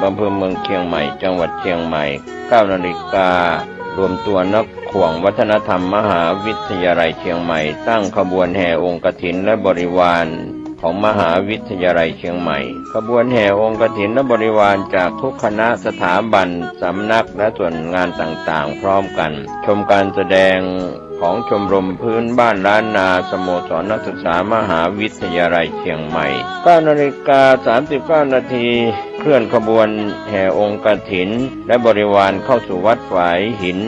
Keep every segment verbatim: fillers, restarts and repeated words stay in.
อำเภอเมืองเชียงใหม่ จังหวัดเชียงใหม่ เก้านาฬิกา รวมตัว ณ ข่วงวัฒนธรรมมหาวิทยาลัยเชียงใหม่ ตั้งขบวนแห่องค์กฐินและบริวารของมหาวิทยาลัยเชียงใหม่ ขบวนแห่องค์กฐินและบริวารจากทุกคณะ สถาบัน สำนัก และส่วนงานต่างๆ พร้อมกัน ชมการแสดงของชมรมพื้นบ้านล้านนา สโมสรนักศึกษามหาวิทยาลัยเชียงใหม่ เก้านาฬิกา สามสิบเก้านาที เคลื่อนขบวนแห่องค์กฐินและบริวารเข้าสู่วัดฝายหิน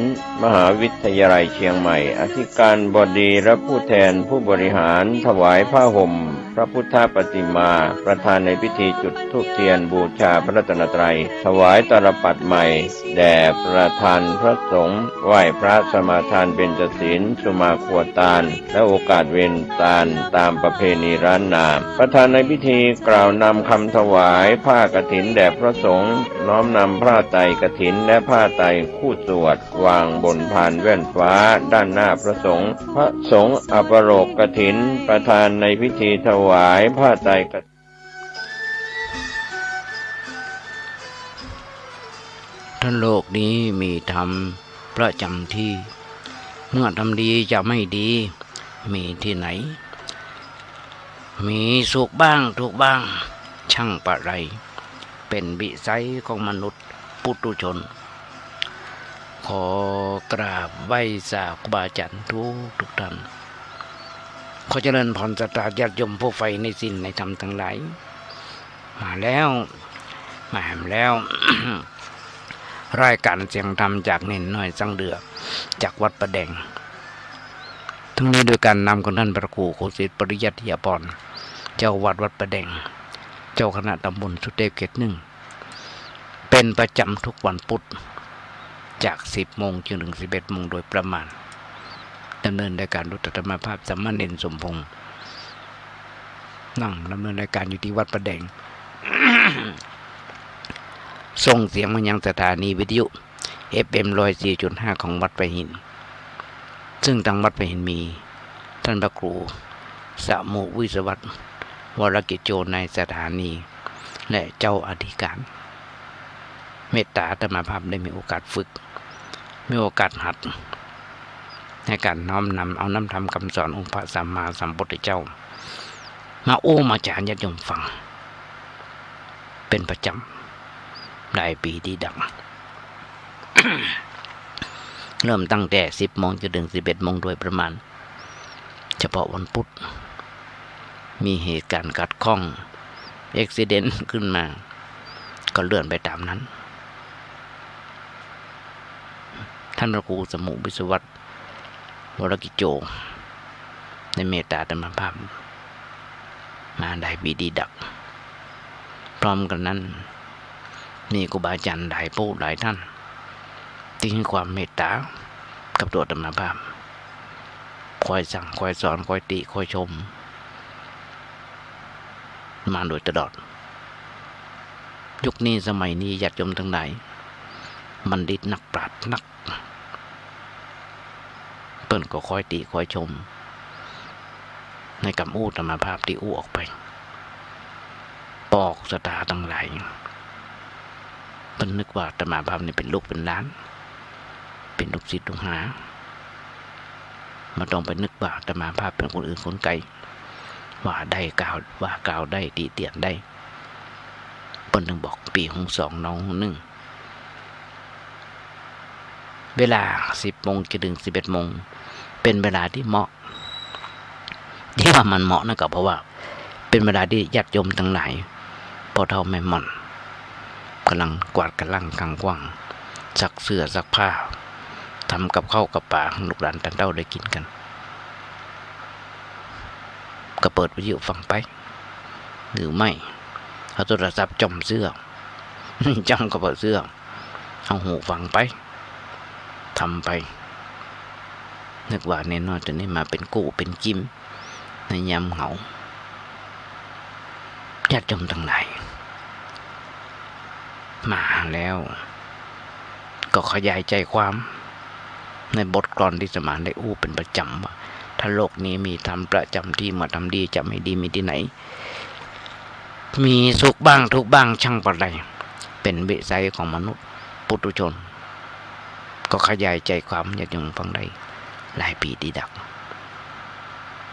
มหาวิทยาลัยเชียงใหม่ อธิการบดีและผู้แทนผู้บริหารถวายผ้าห่มพระพุทธปฏิมา ประธานในพิธีจุดธูปเทียนบูชาพระรัตนตรัย ถวายตาลปัตรใหม่แด่ประธานพระสงฆ์ ไหว้พระสมาทานเบญจศีล สุมาครัวตาน และโอกาสเวรตานตามประเพณีล้านนา ประธานในพิธีกล่าวนำคำถวายผ้ากฐินแด่พระสงฆ์ น้อมนำผ้าไตรกฐินและผ้าไตรคู่สวด วางบนพานแว่นฟ้าด้านหน้าพระสงฆ์ พระสงฆ์อัปโลกกฐิน ประธานในพิธีถวายผ้าไตรกฐิน ถ้าโลกนี้มีธรรมประจำที่ เมื่อทำดีจะไม่ดี มีที่ไหน มีสุขบ้างทุกข์บ้าง ช่างปะไร เป็นวิสัยของมนุษย์ปุถุชน ขอกราบไหว้สาครูบาอาจารย์ทุกทุกท่าน ขอเจริญพรศรัทธาญาติโยมผู้ใฝ่ในศีลในธรรมทั้งหลาย มาแล้ว มาแหมแล้ว รายการเสียงธรรมจากเณรน้อยสังเดือ จากวัดป่าแดง ทั้งนี้โดยการนำของท่านพระครูโคสิทธิ์ปริยัติยาภรณ์ เจ้าวัดวัดป่าแดง เจ้าคณะตำบลสุเทพเขตหนึ่ง เป็นประจำทุกวันพุธ จากสิบโมงจนถึงสิบเอ็ดโมงโดยประมาณ ดำเนินรายการโดยอาตมาภาพสามเณรสมพงษ์ นั่งดำเนินรายการอยู่ที่วัดป่าแดง ส่งเสียงมายังสถานีวิทยุ เอฟเอ็ม ร้อยสี่จุดห้า ของวัดป่าหิน ซึ่งทางวัดป่าหินมีท่านพระครูสมุวิศวัตร วรกิจโจ นายสถานี และเจ้าอธิการ เมตตาอาตมาภาพได้มีโอกาสฝึก มีโอกาสหัด ในการน้อมนำเอาน้ำธรรมคำสอนองค์พระสัมมาสัมพุทธเจ้า มาอู้มาจ๋าญาติโยมฟัง เป็นประจำ หลายปี๋ดีดัก เริ่มตั้งแต่สิบโมงจนถึงสิบเอ็ดโมงโดยประมาณ เฉพาะวันพุธ มีเหตุการณ์ขัดข้อง อุบัติเหตุขึ้นมา ก็เลื่อนไปตามนั้น ท่านพระครูสมุวิศวัตร วรกิจโจ ได้เมตตาอาตมาภาพ มาหลายปี๋ดีดัก พร้อมกันนั้น มีครูบาอาจารย์หลายผู้หลายท่าน ที่มีความเมตตากับตัวอาตมาภาพ คอยสั่ง คอยสอน คอยติ คอยชม มาโดยตลอด ยุคนี้สมัยนี้ญาติโยมทั้งหลาย บัณฑิตนักปราชญ์นัก เปิ้นก็คอยติคอยชม ในกำอู้อาตมาภาพตี้อู้ออกไป ปอกศรัทธาตังหลาย เปิ้นนึกว่าอาตมาภาพนี่เป๋นลูกเป๋นหลาน เป๋นลูกศิษย์ลูกหา บ่ต้องไปนึกว่าอาตมาภาพเป๋นคนอื่นคนไก๋ ว่าได้กล่าว ว่ากล่าวได้ ติเตียนได้ เปิ้นจึงบอก ปี้หงสอง น้องหนึ่ง เวลาสิบโมงจนถึงสิบเอ็ดโมง เป๋นเวลาตี้เหมาะ ตี้ว่ามันเหมาะนั้นก็เพราะว่า เป๋นเวลาตี้ญาติโยมตังหลาย พ่อเฒ่าแม่หม่อน ก่ำลังกวาดก่ำลังขังขว้าง ซักเสื้อซักผ้า ทำกับข้าวกับป๋าหื้อลูกหลานต้านเฒ่าได้กิ๋นกั๋น ก็เปิดวิทยุฟังไป หรือไม่ เอาโทรศัพท์จ้ำเสื้อ จ้ำเข้าไปเสื้อ เอาหูฟังไป ทำไป นึกว่าเณรน้อยตัวนี้มาเป๋นกู้เป๋นกิม ในยามเหงา ญาติโยมตังหลาย มาแล้ว ก็ขยายใจความ ในบทกลอนตี้อาตมาได้อู้เป๋นประจ๋ำว่า ถ้าโลกนี้มีธรรมประจ๋ำที่ เมื่อทำดีจะไม่ดีมีตี้ไหน มีสุขบ้างทุกข์บ้างช่างปะไร เป๋นวิสัยของมนุษย์ปุถุชน ก็ขยายใจ๋ความญาติโยมฟังได้หลายปี๋ดีดัก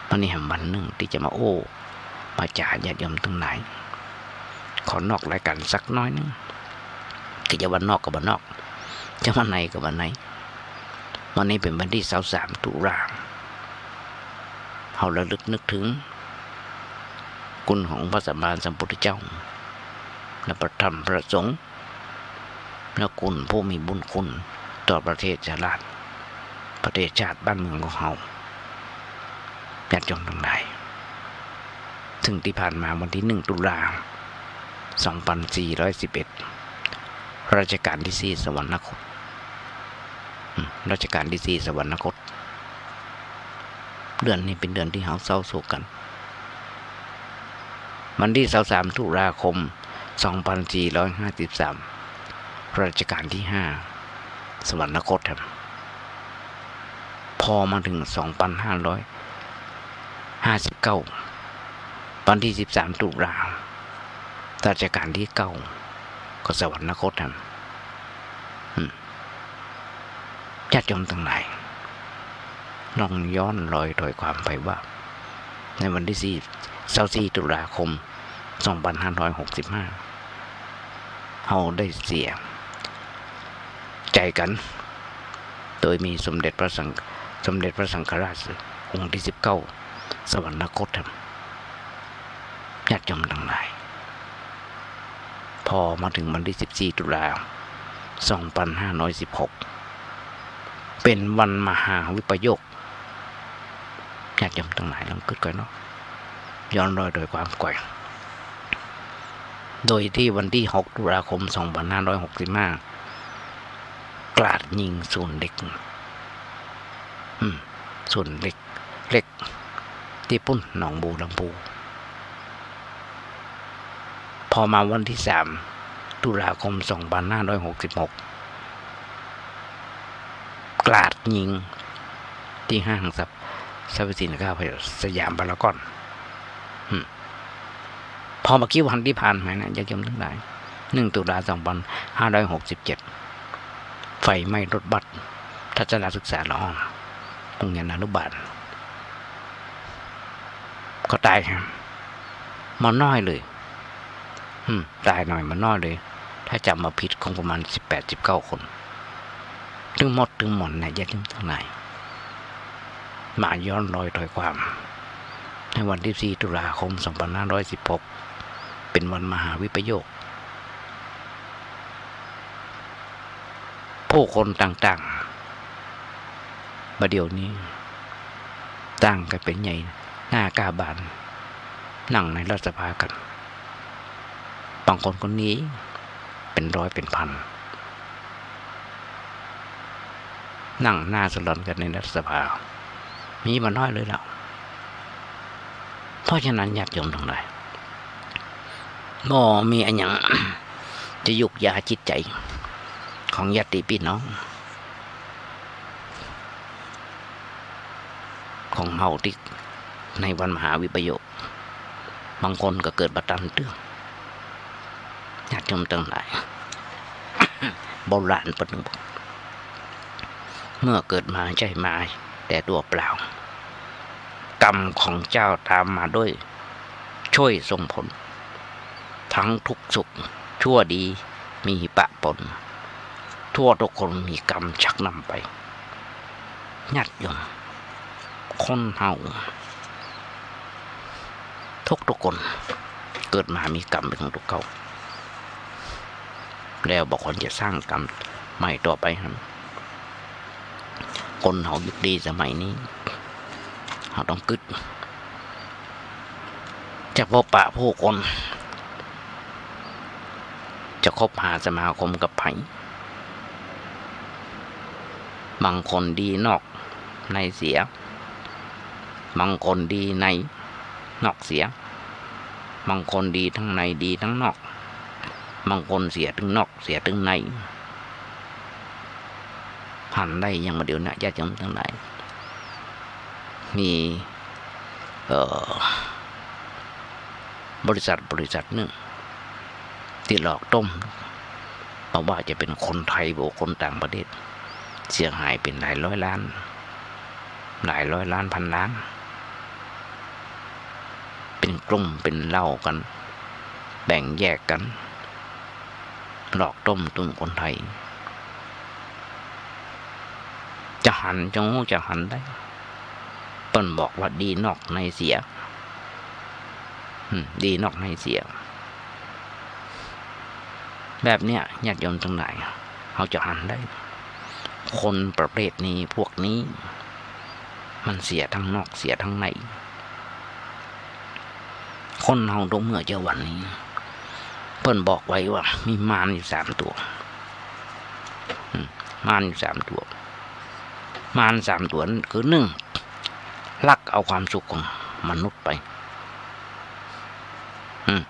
วันนี้แหมวันนึ่งตี้จะมาโอ้ มาจ๋าญาติโยมตังหลาย ขอนอกรายก๋านสักน้อยนึ่ง ก็จะว่านอกก็บ่นอก จะว่าในก็บ่ใน วันนี้เป๋นวันตี้ซาวสามตุลา เฮาระลึกนึกเถิงคุณขององค์พระสัมมาสัมพุทธเจ้า และพระธรรมพระสงฆ์ และคุณผู้มีบุญคุณต่อประเทศชาติ ประเทศชาติบ้านเมืองของเฮา ญาติโยมตังหลาย ซึ่งตี้ผ่านมาวันตี้นึ่งตุลา สองปันสี่ร้อยสิบเอ็ด รัชกาลตี้สี่สวรรคต อืม รัชกาลตี้สี่สวรรคต เดือนนี้เป๋นเดือนตี้เฮาเศร้าโศกกั๋น วันตี้ซาวสามตุลาคม สองปันสี่ร้อยห้าสิบสาม รัชกาลตี้ห้าสวรรคตครับ ผ่อมาเถิง สองปันห้าร้อยห้าสิบเก้า วันตี้สิบสามตุลา รัชกาลตี้เก้าก็สวรรคตครับ อืม ญาติโยมตังหลาย ลองย้อนรอยถ้อยความไปว่า ในวันตี้สี่ ซาวสี่ตุลาคม สองปันห้าร้อยหกสิบห้า เฮาได้เสียใจ๋กั๋น โดยมีสมเด็จพระสัง สมเด็จพระสังฆราชองค์ตี้สิบเก้า สวรรคตครับ ญาติโยมตังหลาย ผ่อมาเถิงวันตี้สิบสี่ตุลา สองปันห้าร้อยสิบหก เป๋นวันมหาวิปโยค ญาติโยมตังหลายลองกึ๊ดก่อยเนาะ ย้อนรอยถ้อยความก่อย โดยตี้วันตี้หกตุลาคม สองปันห้าร้อยหกสิบห้า กราดยิงศูนย์เหล็ก อืม ศูนย์เหล็ก เหล็ก ตี้ปุ้นหนองบัวลำภู ผ่อมาวันตี้สามตุลาคม สองปันห้าร้อยหกสิบหก กราดยิงตี้ห้างสรรพ สรรพสินค้าสยามพารากอน อืม ผ่อบ่ากี่วันตี้ผ่านมาเนี่ย ญาติโยมตังหลาย หนึ่งตุลา สองปันห้าร้อยหกสิบเจ็ด ไฟไหม้รถบัสทัศนศึกษาละอ่อน โฮงเฮียนอนุบาล ก็ต๋ายครับ บ่น้อยเลย อืม ต๋ายหน่อยบ่น้อยเลย ถ้าจ๋ำบ่ผิดคงประมาณสิบแปด สิบเก้าคน ตึงหมดตึงหม่อนนะ ญาติโยมตังหลาย มาย้อนรอยถ้อยความ ในวันตี้สี่ตุลาคมสองปันห้าร้อยสิบหก เป๋นวันมหาวิปโยค ผู้คนต่างๆ บ่าเดี่ยวนี้ ต่างกั๋นเป๋นใหญ่หน้ากล้าบาน นั่งในรัฐสภากั๋น บางคนก็หนีเป๋นร้อยเป๋นพัน นั่งหน้าสลอนกั๋นในรัฐสภา มีบ่น้อยเลยแล้ว เพราะฉะนั้นญาติโยมตังหลาย บ่มีอะหยัง จะยุกยาจิตใจ๋ของญาติปี้น้อง ของเฮาตี้ในวันมหาวิปโยค บางคนก็เกิดบ่ตันเตื้อ ญาติโยมตังหลาย โบราณเปิ้นบอก เมื่อเกิดมาใจ้มาแต่ตั๋วเปล่า กรรมของเจ้าต๋ามมาด้วย ช่วยส่งผล ทั้งทุกข์สุข ชั่วดี มีปะปน ทั่วทุกคนมีกรรมชักนำไป ญาติโยม คนเฮาทุกๆ คน เกิดมามีกรรมเป๋นของตั๋วเก่า แล้วบ่ควรจะสร้างกรรมใหม่ต่อไปหั้น คนเฮายุคนี้สมัยนี้ เฮาต้องกึ๊ด จะพบปะผู้คน จะคบหาสมาคมกับใผ บางคนดีนอกในเสีย บางคนดีในนอกเสีย บางคนดีตึงในดีตึงนอก บางคนเสียตึงนอก เสียตึงใน หันได้อย่างบ่าเดี่ยวนี้ ญาติโยมตังหลาย มี เอ่อ บริษัท บริษัทนึ่ง ตี้หลอกต้ม บ่ว่าจะเป๋นคนไทย บ่คนต่างประเทศ เสียหายเป๋นหลายร้อยล้าน หลายร้อยล้าน พันล้าน เป๋นกลุ่มเป๋นเหล่ากั๋น แบ่งแยกกั๋น หลอกต้มตุ๋นคนไทย จะหัน จะฮู้ จะหันได้ เปิ้นบอกว่าดีนอกในเสีย อืม ดีนอกในเสีย แบบเนี้ย ญาติโยมตังหลาย เฮาจะหันได้ คนประเภทนี้ พวกนี้ มันเสียตังนอก เสียตังใน คนเฮาตุ๊กเมื่อเจ้าวันนี้ เปิ้นบอกไว้ว่ามีมารอยู่สามตั๋ว อืม มารอยู่สามตั๋ว มารสามตั๋วนั้นคือ นึ่ง ลักเอาความสุขของมนุษย์ไป อืม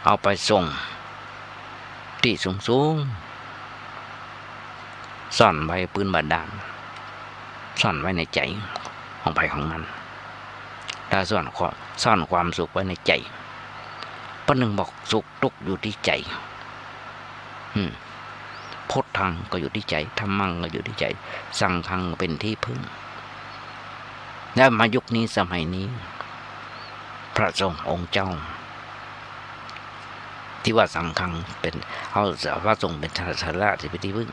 เอาไปส่งตี้สูงๆ ซ่อนไว้ปื๊นบาดาล ซ่อนไว้ในใจ๋ของใผของมัน แล้วซ่อนความ ซ่อนความสุขไว้ในใจ๋ เปิ้นนึ่งบอกสุขตุ๊กข์อยู่ตี้ใจ๋ อืม พุทธังก็อยู่ตี้ใจ๋ ธัมมังก็อยู่ตี้ใจ๋ สังฆังก็เป๋นตี้พึ่ง แล้วมายุคนี้สมัยนี้ พระสงฆ์องค์เจ้า ตี้ว่าสังฆังเป๋น เอาพระสงฆ์เป๋นสาระตี้เป๋นตี้พึ่ง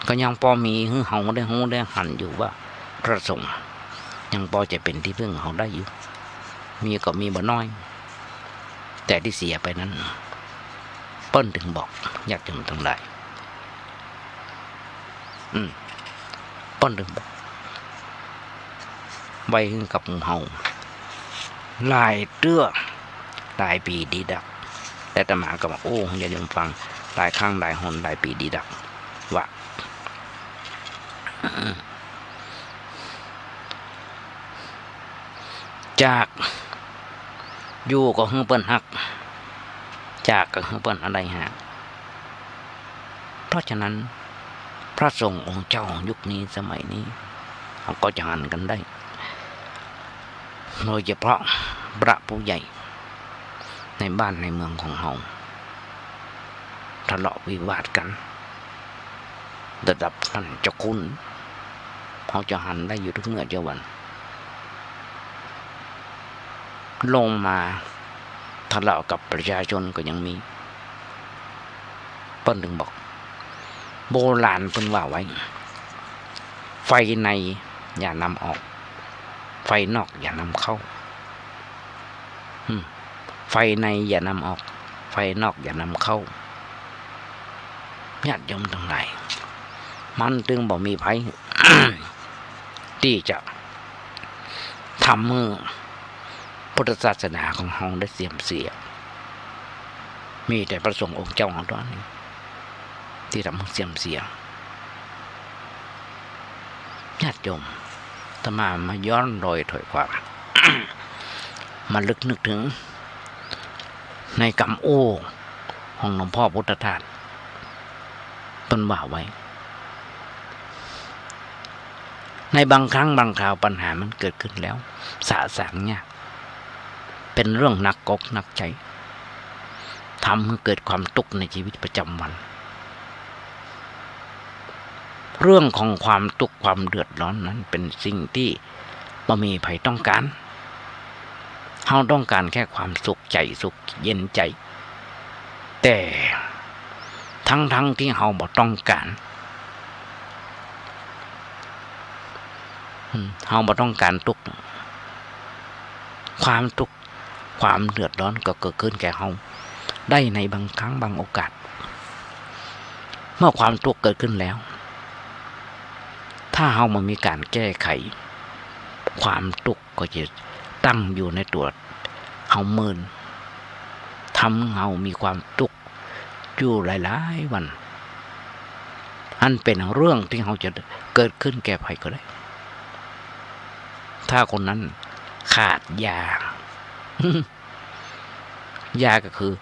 ก็ยังปอมีหื้อเฮาได้ฮู้ได้หันอยู่ว่า พระสงฆ์ยังปอจะเป๋นตี้พึ่งเฮาได้อยู่ มีก็มีบ่น้อย แต่ตี้เสียไปนั้น เปิ้นตึงบอกญาติโยมตังหลาย อืม เปิ้นตึงบอก ไว้หื้อกับหมู่เฮา หลายเตื้อ หลายปี๋ดีดัก แต่อาตมาก็มาอู้หื้อญาติโยมฟัง หลายครั้งหลายหน หลายปี๋ดีดัก ว่า จาก อยู่ก็หื้อเปิ้นฮัก จากก็หื้อเปิ้นอะไรฮะ เพราะฉะนั้น พระสงฆ์องค์เจ้ายุคนี้สมัยนี้ เฮาก็จะหันกั๋นได้ โดยเฉพาะพระผู้ใหญ่ในบ้านในเมืองของเฮา ทะเลาะวิวาทกั๋น ระดับท่านเจ้าคุณ เฮาจะหันได้อยู่ตุ๊กเมื่อเจ้าวัน ลงมาทะเลาะกับประชาชนก็ยังมี เปิ้นตึงบอก โบราณเปิ้นว่าไว้ ไฟในอย่านำออก ไฟนอกอย่านำเข้า อืม ไฟในอย่านำออก ไฟนอกอย่านำเข้า ญาติโยมตังหลาย มันตึงบ่มีไผ ตี้จะทำหื้อพุทธศาสนาของเฮาได้เสื่อมเสีย มีแต่พระสงฆ์องค์เจ้าเฮาเต้านั้นตี้ทำหื้อเสื่อมเสีย ญาติโยม อาตมามาย้อนรอยถ้อยความ มาลึกนึกถึง ในกำอู้ของหลวงพ่อพุทธทาส เปิ้นว่าไว้ ในบางครั้งบางคราวปัญหามันเกิดขึ้นแล้ว สะสางยาก เป๋นเรื่องหนักอกหนักใจ๋ ทำหื้อเกิดความตุ๊กข์ในชีวิตประจ๋ำวัน เรื่องของความตุ๊กข์ความเดือดร้อนนั้นเป๋นสิ่งตี้บ่มีใผต้องก๋าน เฮาต้องก๋านแค่ความสุขใจ๋ สุขเย็นใจ๋ แต่ทั้งๆ ตี้เฮาบ่ต้องก๋าน อืม เฮาบ่ต้องก๋านตุ๊กข์ ความตุ๊กข์ ความเดือดร้อนก็เกิดขึ้นแก่เฮาได้ในบางครั้งบางโอกาส เมื่อความตุ๊กข์เกิดขึ้นแล้ว ถ้าเฮาบ่มีก๋านแก้ไข ความตุ๊กข์ก็จะตั้งอยู่ในตั๋วเฮาเมิน ทำหื้อเฮามีความตุ๊กข์อยู่หลายๆ วัน อันเป๋นเรื่องตี้เฮาจะเกิดขึ้นแก่ใผก็ได้ ถ้าคนนั้นขาดยา ยาก็คือ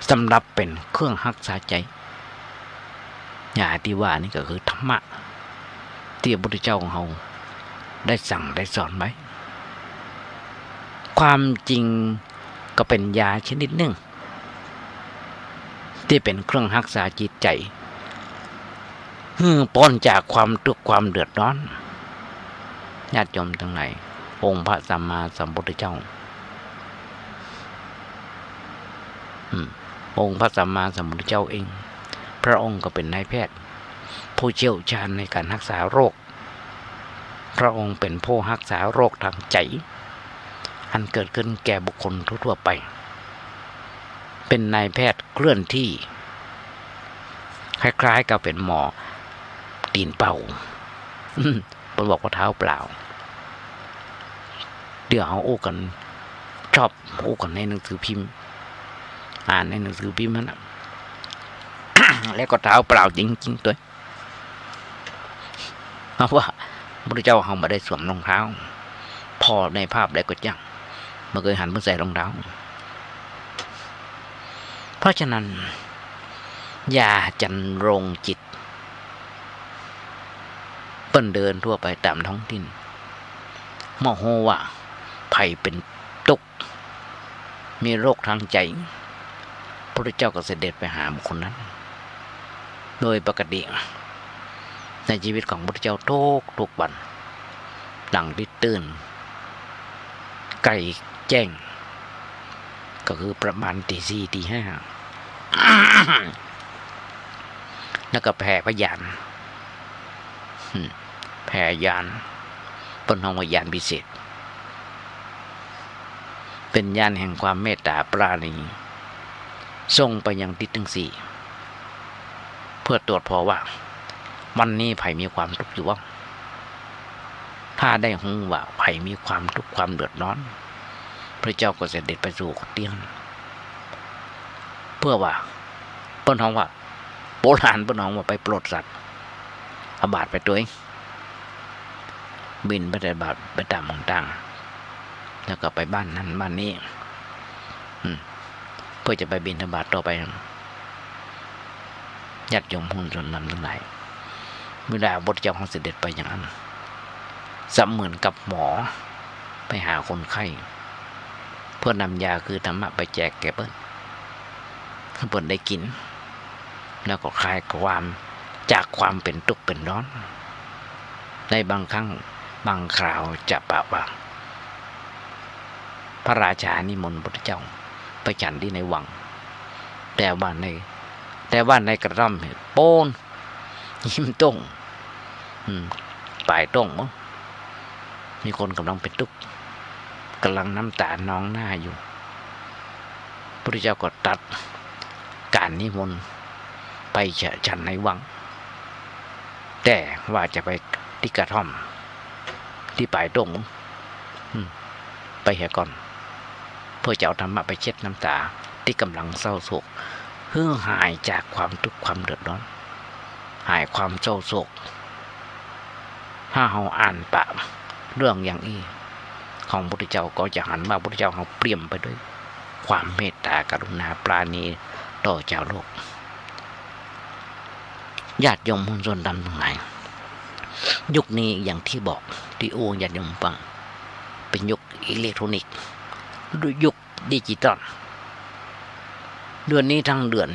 สำหรับเป๋นเครื่องฮักษาใจ๋ ยาตี้ว่านี้ก็คือธรรมะ ตี้พระพุทธเจ้าของเฮาได้สั่งได้สอนไว้ ความจริงก็เป๋นยาชนิดนึ่ง ตี้เป๋นเครื่องฮักษาจิตใจ๋ หื้อป๊นจากความตุ๊กข์ความเดือดร้อน ญาติโยมตังหลาย องค์พระสัมมาสัมพุทธเจ้า อืม องค์พระสัมมาสัมพุทธเจ้าเอง พระองค์ก็เป๋นนายแพทย์ ผู้เชี่ยวชาญในการฮักษาโรค พระองค์เป๋นผู้ฮักษาโรคตางใจ๋ อันเกิดขึ้นแก่บุคคลทั่วๆ ไป เป๋นนายแพทย์เคลื่อนที่ คล้ายๆ กับเป๋นหมอตี๋นเป่า อืม เปิ้นบอกว่าเท้าเปล่า เดี๋ยวเฮาอู้กั๋น ชอบอู้กั๋นในหนังสือพิมพ์ อ่านในหนังสือพิมพ์หั้นน่ะ แล้วก็เท้าเปล่าจริงๆ ตวย เพราะว่าพระพุทธเจ้าเฮาบ่ได้สวมรองเท้า ผ่อในภาพใดก็จ้าง บ่เกยหันเปิ้นใส่รองเท้า เพราะฉะนั้น อย่าจันโรงจิต เปิ้นเดินทั่วไปต๋ามท้องถิ่น เมื่อฮู้ว่าใผเป๋นตุ๊กข์ มีโรคตางใจ๋ พระพุทธเจ้าก็เสด็จไปหาบุคคลนั้น โดยปกติ ในชีวิตของพระพุทธเจ้าทุกๆ วัน หลังตี้ตื่น ใก้แจ้ง ก็คือประมาณตี๋สี่ ตี๋ห้า แล้วก็แผ่พยาน อืม แผ่ญาณ เปิ้นฮ้องว่าญาณวิเศษ เป๋นญาณแห่งความเมตต๋าปราณี ส่งไปยังทิศตึงสี่ เพื่อตรวจผ่อว่า วันนี้ใผมีความตุ๊กข์อยู่บ้าง ถ้าได้ฮู้ว่าใผมีความตุ๊กข์ความเดือดร้อน พระเจ้าก็เสด็จไปสู่ตี้หั้น เพื่อว่า เปิ้นฮ้องว่า โบราณเปิ้นฮ้องว่าไปโปรดสัตว์ เอาบาตรไปตวย บิณฑบาตไปต๋ามหนตาง แล้วก็ไปบ้านนั้นบ้านนี้ อืม เพื่อจะไปบิณฑบาตต่อไป ญาติโยมพุทธชนนำตังหลาย เวลาพระพุทธเจ้าเฮาเสด็จไปอย่างนั้น เสมือนกับหมอไปหาคนไข้ เพื่อนำยาคือธรรมะไปแจกแก่เปิ้น หื้อเปิ้นได้กิ๋น แล้วก็คลายความ จากความเป๋นตุ๊กข์เป๋นร้อน ในบางครั้งบางคราวจะปะว่า พระราชานิมนต์พระพุทธเจ้าไปฉันตี้ในวัง แต่ว่าใน แต่ว่าในกระท่อมโป๊น ฮิ้มโต้ง อืม ป๋ายโต้ง มีคนก่ำลังเป๋นตุ๊กข์ ก่ำลังน้ำต๋านองหน้าอยู่ พุทธเจ้าก็ตรัสก๋านนิมนต์ไปฉันในวัง แต่ว่าจะไปตี้กระท่อม ตี้ป๋ายโต้ง อืม ไปเหียก่อน เพื่อจะเอาธรรมะไปเช็ดน้ำต๋าตี้ก่ำลังเศร้าโศก หื้อหายจากความตุ๊กข์ความเดือดร้อน หายความเศร้าโศก ถ้าเฮาอ่านปะเรื่องอย่างอี้ ของพุทธเจ้าก็จะหันว่าพุทธเจ้าเฮาเปี่ยมไปด้วยความเมตต๋ากรุณาปราณีต่อจาวโลก ญาติโยมพุทธชนนำตังหลาย ยุคนี้อย่างตี้บอก ตี้อู้ญาติโยมฟัง เป๋นยุคอิเล็กทรอนิกส์ ยุค ดิจิตอล เดือนนี้ทั้งเดือน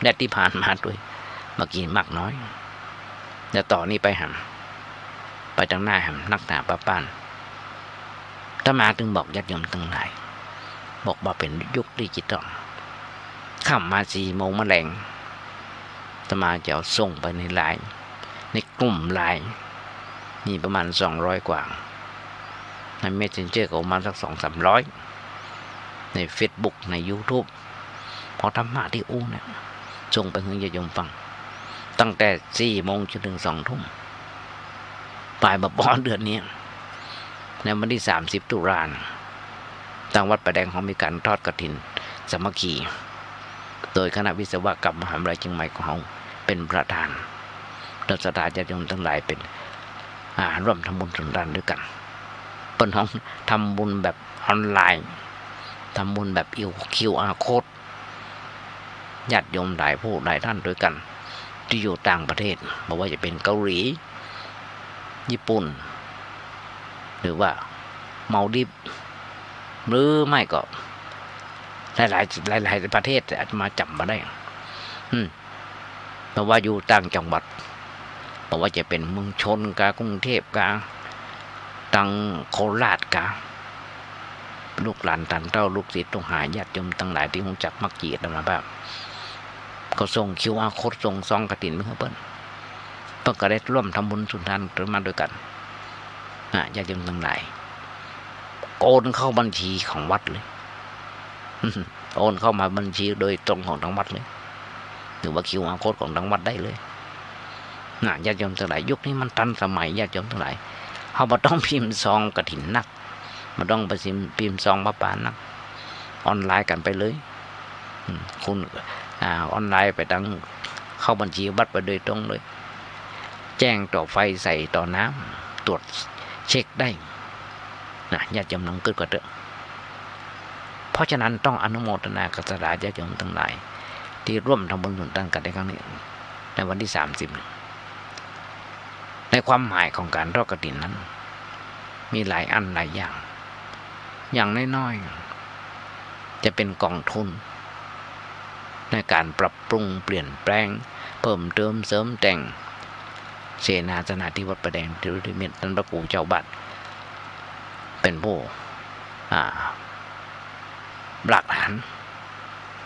และตี้ผ่านมาตวย บ่ากี้มากน้อย แต่ต่อนี้ไปแหม ไปตังหน้าแหม นักหนาป้าป้าน อาตมาตึงบอกญาติโยมตังหลาย บอกว่าเป๋นยุคดิจิตอล ค่ำมาสี่โมงมาแลง อาตมาจะเอาส่งไปในไลน์ ในกลุ่มไลน์ มีประมาณสองร้อยกว่า ในเมสเซนเจอร์ก็ประมาณสักสองสามร้อย ในเฟซบุ๊ก ในยูทูบ เอาธรรมะตี้อู้เนี่ย ส่งไปหื้อญาติโยมฟัง ตั้งแต่สี่โมงจนถึงสองทุ่ม ปายบ่าปอเดือนนี้ ในวันตี้สามสิบตุลา ตางวัดป่าแดงเฮามีก๋านทอดกฐินสามัคคี โดยคณะวิศวกรรมมหาวิทยาลัยเชียงใหม่ของเฮาเป๋นประธาน และศรัทธาญาติโยมตังหลายเป๋น อ่า ร่วมทำบุญส่วนตังด้วยกั๋น เปิ้นฮ้องทำบุญแบบออนไลน์ ทำบุญแบบ คิวอาร์ โค้ด ญาติโยมหลายผู้หลายต้านด้วยกั๋น ตี้อยู่ต่างประเทศ บ่ว่าจะเป๋นเกาหลี ญี่ปุ่น หรือว่ามัลดิฟ หรือไม่ก็หลายๆ หลายๆ ประเทศ อาตมาจ๋ำบ่ได้ อืม บ่ว่าอยู่ต่างจังหวัด บ่ว่าจะเป๋นเมืองชลกา กรุงเทพกา ตังโคราชกา ลูกหลานต้านเต้า ลูกศิษย์ลูกหา ญาติโยมตังหลายตี้ฮู้จักมักจีอาตมาภาพ ก็ส่ง คิวอาร์ โค้ด ส่งซองกฐินไปหื้อเปิ้น เปิ้นก็ได้ร่วมทำบุญสุนทานมาด้วยกั๋น นะ ญาติโยมตังหลาย โอนเข้าบัญชีของวัดเลย โอนเข้ามาบัญชีโดยตรงของทางวัดเลย หรือว่า คิวอาร์ โค้ด ของทางวัดได้เลย นะ ญาติโยมตังหลาย ยุคนี้มันตันสมัย ญาติโยมตังหลาย เฮาบ่ต้องพิมพ์ซองกฐินนัก บ่ต้องไปพิมพ์ พิมพ์ซองผ้าป่านัก ออนไลน์กั๋นไปเลย อืม คุณ อ่า ออนไลน์ไปตัง เข้าบัญชีวัดไปโดยตรงเลย แจ้งต่อไฟใส่ต่อน้ำ ตรวจเช็คได้ นะ ญาติโยมลองกึ๊ดก่อนเต๊อะ เพราะฉะนั้นต้องอนุโมทนากับศรัทธาญาติโยมตังหลาย ตี้ร่วมทำบุญสุนทานกั๋นในครั้งนี้ ในวันตี้สามสิบ ในความหมายของก๋านทอดกฐินนั้น มีหลายอันหลายอย่าง อย่างน้อยๆ จะเป๋นก๋องทุน ในก๋านปรับปรุงเปลี่ยนแปลง เพิ่มเติมเสริมแต่ง เสนาสนะตี้วัดป่าแดง ตี้นิมิต ต้านพระครูเจ้าบาท เป๋นผู้ อ่า หลักฐาน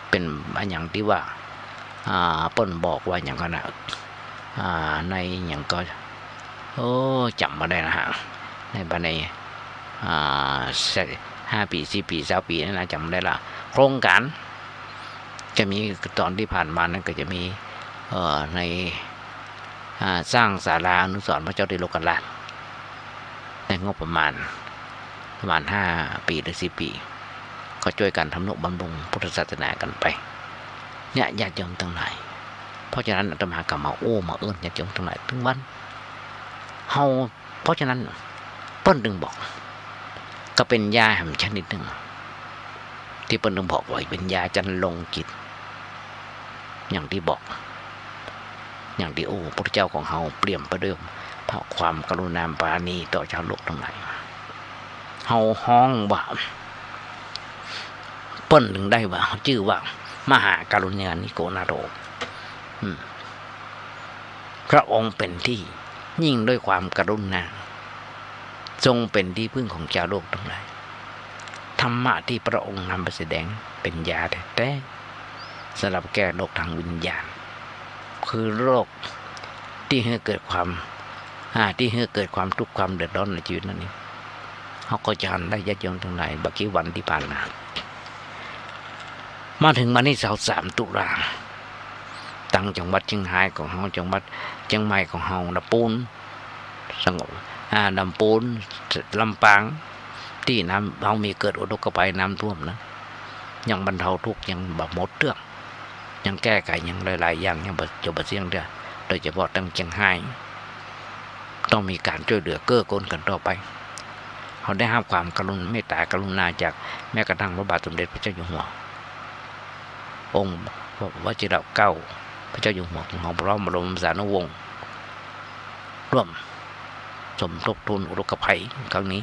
เป๋นอะหยังตี้ว่า อ่า เปิ้นบอกว่าหยังก่อนะ อ่า ในหยังก่อ โอ้ จ๋ำบ่ได้นะฮะ ในภายใน อ่า ห้าปี๋ สี่ปี๋ ซาวปี๋นั่นนะ จ๋ำบ่ได้ละ โครงก๋าน จะมีต๋อนตี้ผ่านมานั้นก็จะมี เอ่อ ใน อ่า สร้างศาลาอนุสรณ์พระเจ้าติโลกราช ในงบประมาณ ประมาณห้าปี๋หรือสี่ปี๋ ก็จ้วยกั๋นทำนุบำรุงพุทธศาสนากั๋นไป เนี่ย ญาติโยมตังหลาย เพราะฉะนั้นอาตมาก็มาอู้มาเอิ้นญาติโยมตังหลาย เถิงวัน เฮา เพราะฉะนั้น เปิ้นจึงบอก ก็เป๋นยาแหมชนิดหนึ่ง ตี้เปิ้นจึงบอกว่าเป๋นยาจันลงจิต อย่างตี้บอก อย่างตี้ โอ้ พระพุทธเจ้าของเฮาเปี่ยมไปด้วยพระความกรุณาปราณีต่อชาวโลกตังหลาย เฮาฮ้องว่า เปิ้นจึงได้ว่า จื้อว่ามหากรุณาธิโกนาโถ อืม พระองค์เป๋นตี้ยิ่งด้วยความกรุณา ทรงเป๋นตี้พึ่งของชาวโลกตังหลาย ธรรมะตี้พระองค์นำไปแสดงเป๋นยาแต๊ๆ สำหรับแก้โรคทางวิญญาณ คือโรคตี้หื้อเกิดความ อ่า ตี้หื้อเกิดความตุ๊กข์ความเดือดร้อนในจีวิตนั่นเอง เฮาก็จะหันได้ญาติโยมตังหลาย บ่ากี้วันตี้ผ่านมา มาเถิงวันตี้ซาวสามตุลา ตังจังหวัดเจียงฮายของเฮา จังหวัดเจียงใหม่ของเฮา ลำปูน สงบ อ่า ลำปูน ลำปาง ตี้น้ำ เฮามีเกิดอุทกภัยน้ำท่วมนะ ยังบรรเทาทุกข์ยังบ่หมดเตื้อง ยังแก้ไขยังหลายๆ อย่างยังบ่ จะบ่เสี้ยงเตื้อ โดยเฉพาะตังเจียงฮาย ต้องมีก๋านจ้วยเหลือเกื้อกูลกั๋นต่อไป เฮาได้ฮับความกรุณา เมตตากรุณาจากแม้กระทั่งพระบาทสมเด็จพระเจ้าอยู่หัว องค์วชิรเกล้าพระเจ้าอยู่หัวของเฮา พร้อมบรมสานุวงศ์ ร่วมสมทบทุนอุทกภัยครั้งนี้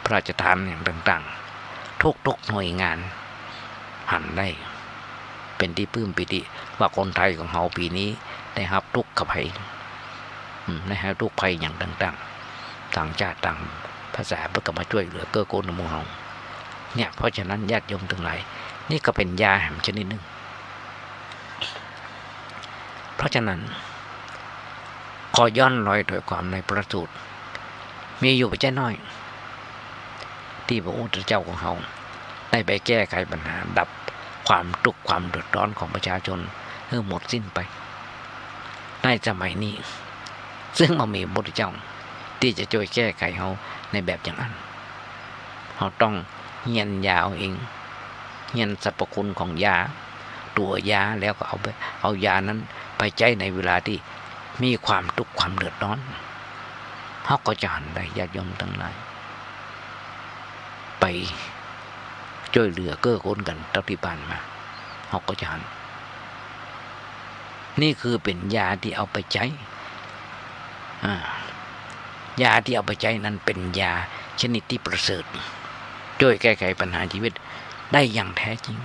พระราชทานอย่างต่างๆ ทุกๆ หน่วยงาน หันได้เป๋นตี้ปลื้มปีติว่าคนไทยของเฮาปี๋นี้ได้ฮับทุกขภัย อืม ได้ฮับทุกข์ภัยอย่างต่างๆ ต่างชาติต่างภาษาเปิ้นก็มาจ้วยเหลือเกื้อกูลหมู่เฮา เนี่ย เพราะฉะนั้นญาติโยมตังหลาย นี่ก็เป๋นยาแหมชนิดหนึ่ง เพราะฉะนั้น ขอย้อนรอยถ้อยความในพระสูตร มีอยู่บ่ใจ้น้อย ตี้พระพุทธเจ้าของเฮาได้ไปแก้ไขปัญหาดับความทุกข์ความเดือดร้อนของประชาชนหื้อหมดสิ้นไป ในสมัยนี้ ซึ่งบ่มีพระพุทธเจ้าตี้จะจ้วยแก้ไขเฮาในแบบอย่างอั้น เฮาต้องเฮียนยาเอาเอง เฮียนสรรพคุณของยา ตั๋วยา แล้วก็เอาไป เอายานั้นไปใจ๊ในเวลาตี้มีความทุกข์ความเดือดร้อน เฮาก็จะหันได้ญาติโยมตังหลาย ไปจ้วยเหลือเกื้อกูลกั๋นเต้าตี้ผ่านมา เฮาก็จะหัน นี่คือเป๋นยาตี้เอาไปใจ๊ อ่า ยาตี้เอาไปใจ๊นั้นเป๋นยาชนิดตี้ประเสริฐ จ้วยแก้ไขปัญหาจีวิตได้อย่างแท้จริง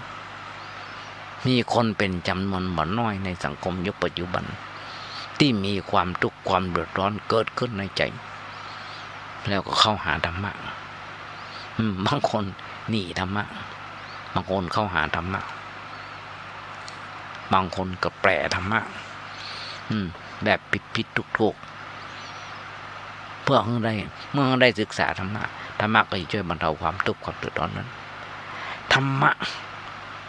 มีคนเป๋นจ๋ำนวนบ่น้อยในสังคมยุคปัจจุบัน ตี้มีความตุ๊กข์ความเดือดร้อนเกิดขึ้นในใจ๋ แล้วก็เข้าหาธรรมะ อืม บางคนหนีธรรมะ บางคนเข้าหาธรรมะ บางคนก็แปร่ธรรมะ อืม แบบผิดๆ ถูกๆ เพื่อหื้อได้ เมื่อได้ศึกษาธรรมะ ธรรมะก็จะจ้วยบรรเทาความตุ๊กข์ความเดือดร้อนนั้น ธรรมะ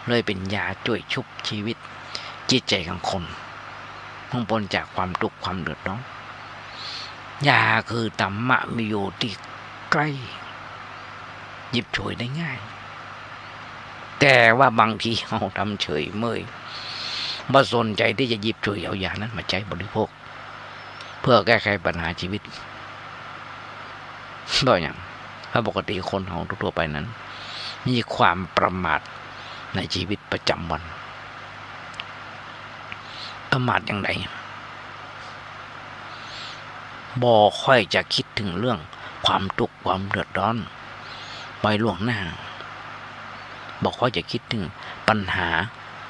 เลยเป๋นยาจ้วยชุบชีวิตจิตใจ๋ของคน หื้อป๊นจากความตุ๊กข์ความเดือดร้อน ยาคือธรรมะมีอยู่ตี้ใก้ หยิบฉวยได้ง่าย แต่ว่าบางทีเฮาทำเฉยเมย บ่สนใจ๋ตี้จะหยิบฉวยเอายานั้นมาใจ๊บริโภค เพื่อแก้ไขปัญหาชีวิต เพราะหยัง เพราะปกติคนเฮาทั่วๆ ไปนั้น มีความประมาทในชีวิตประจ๋ำวัน ประมาทอย่างใด บ่ค่อยจะกึ๊ดเถิงเรื่องความตุ๊กข์ความเดือดร้อนไปล่วงหน้า บ่ค่อยจะกึ๊ดเถิงปัญหา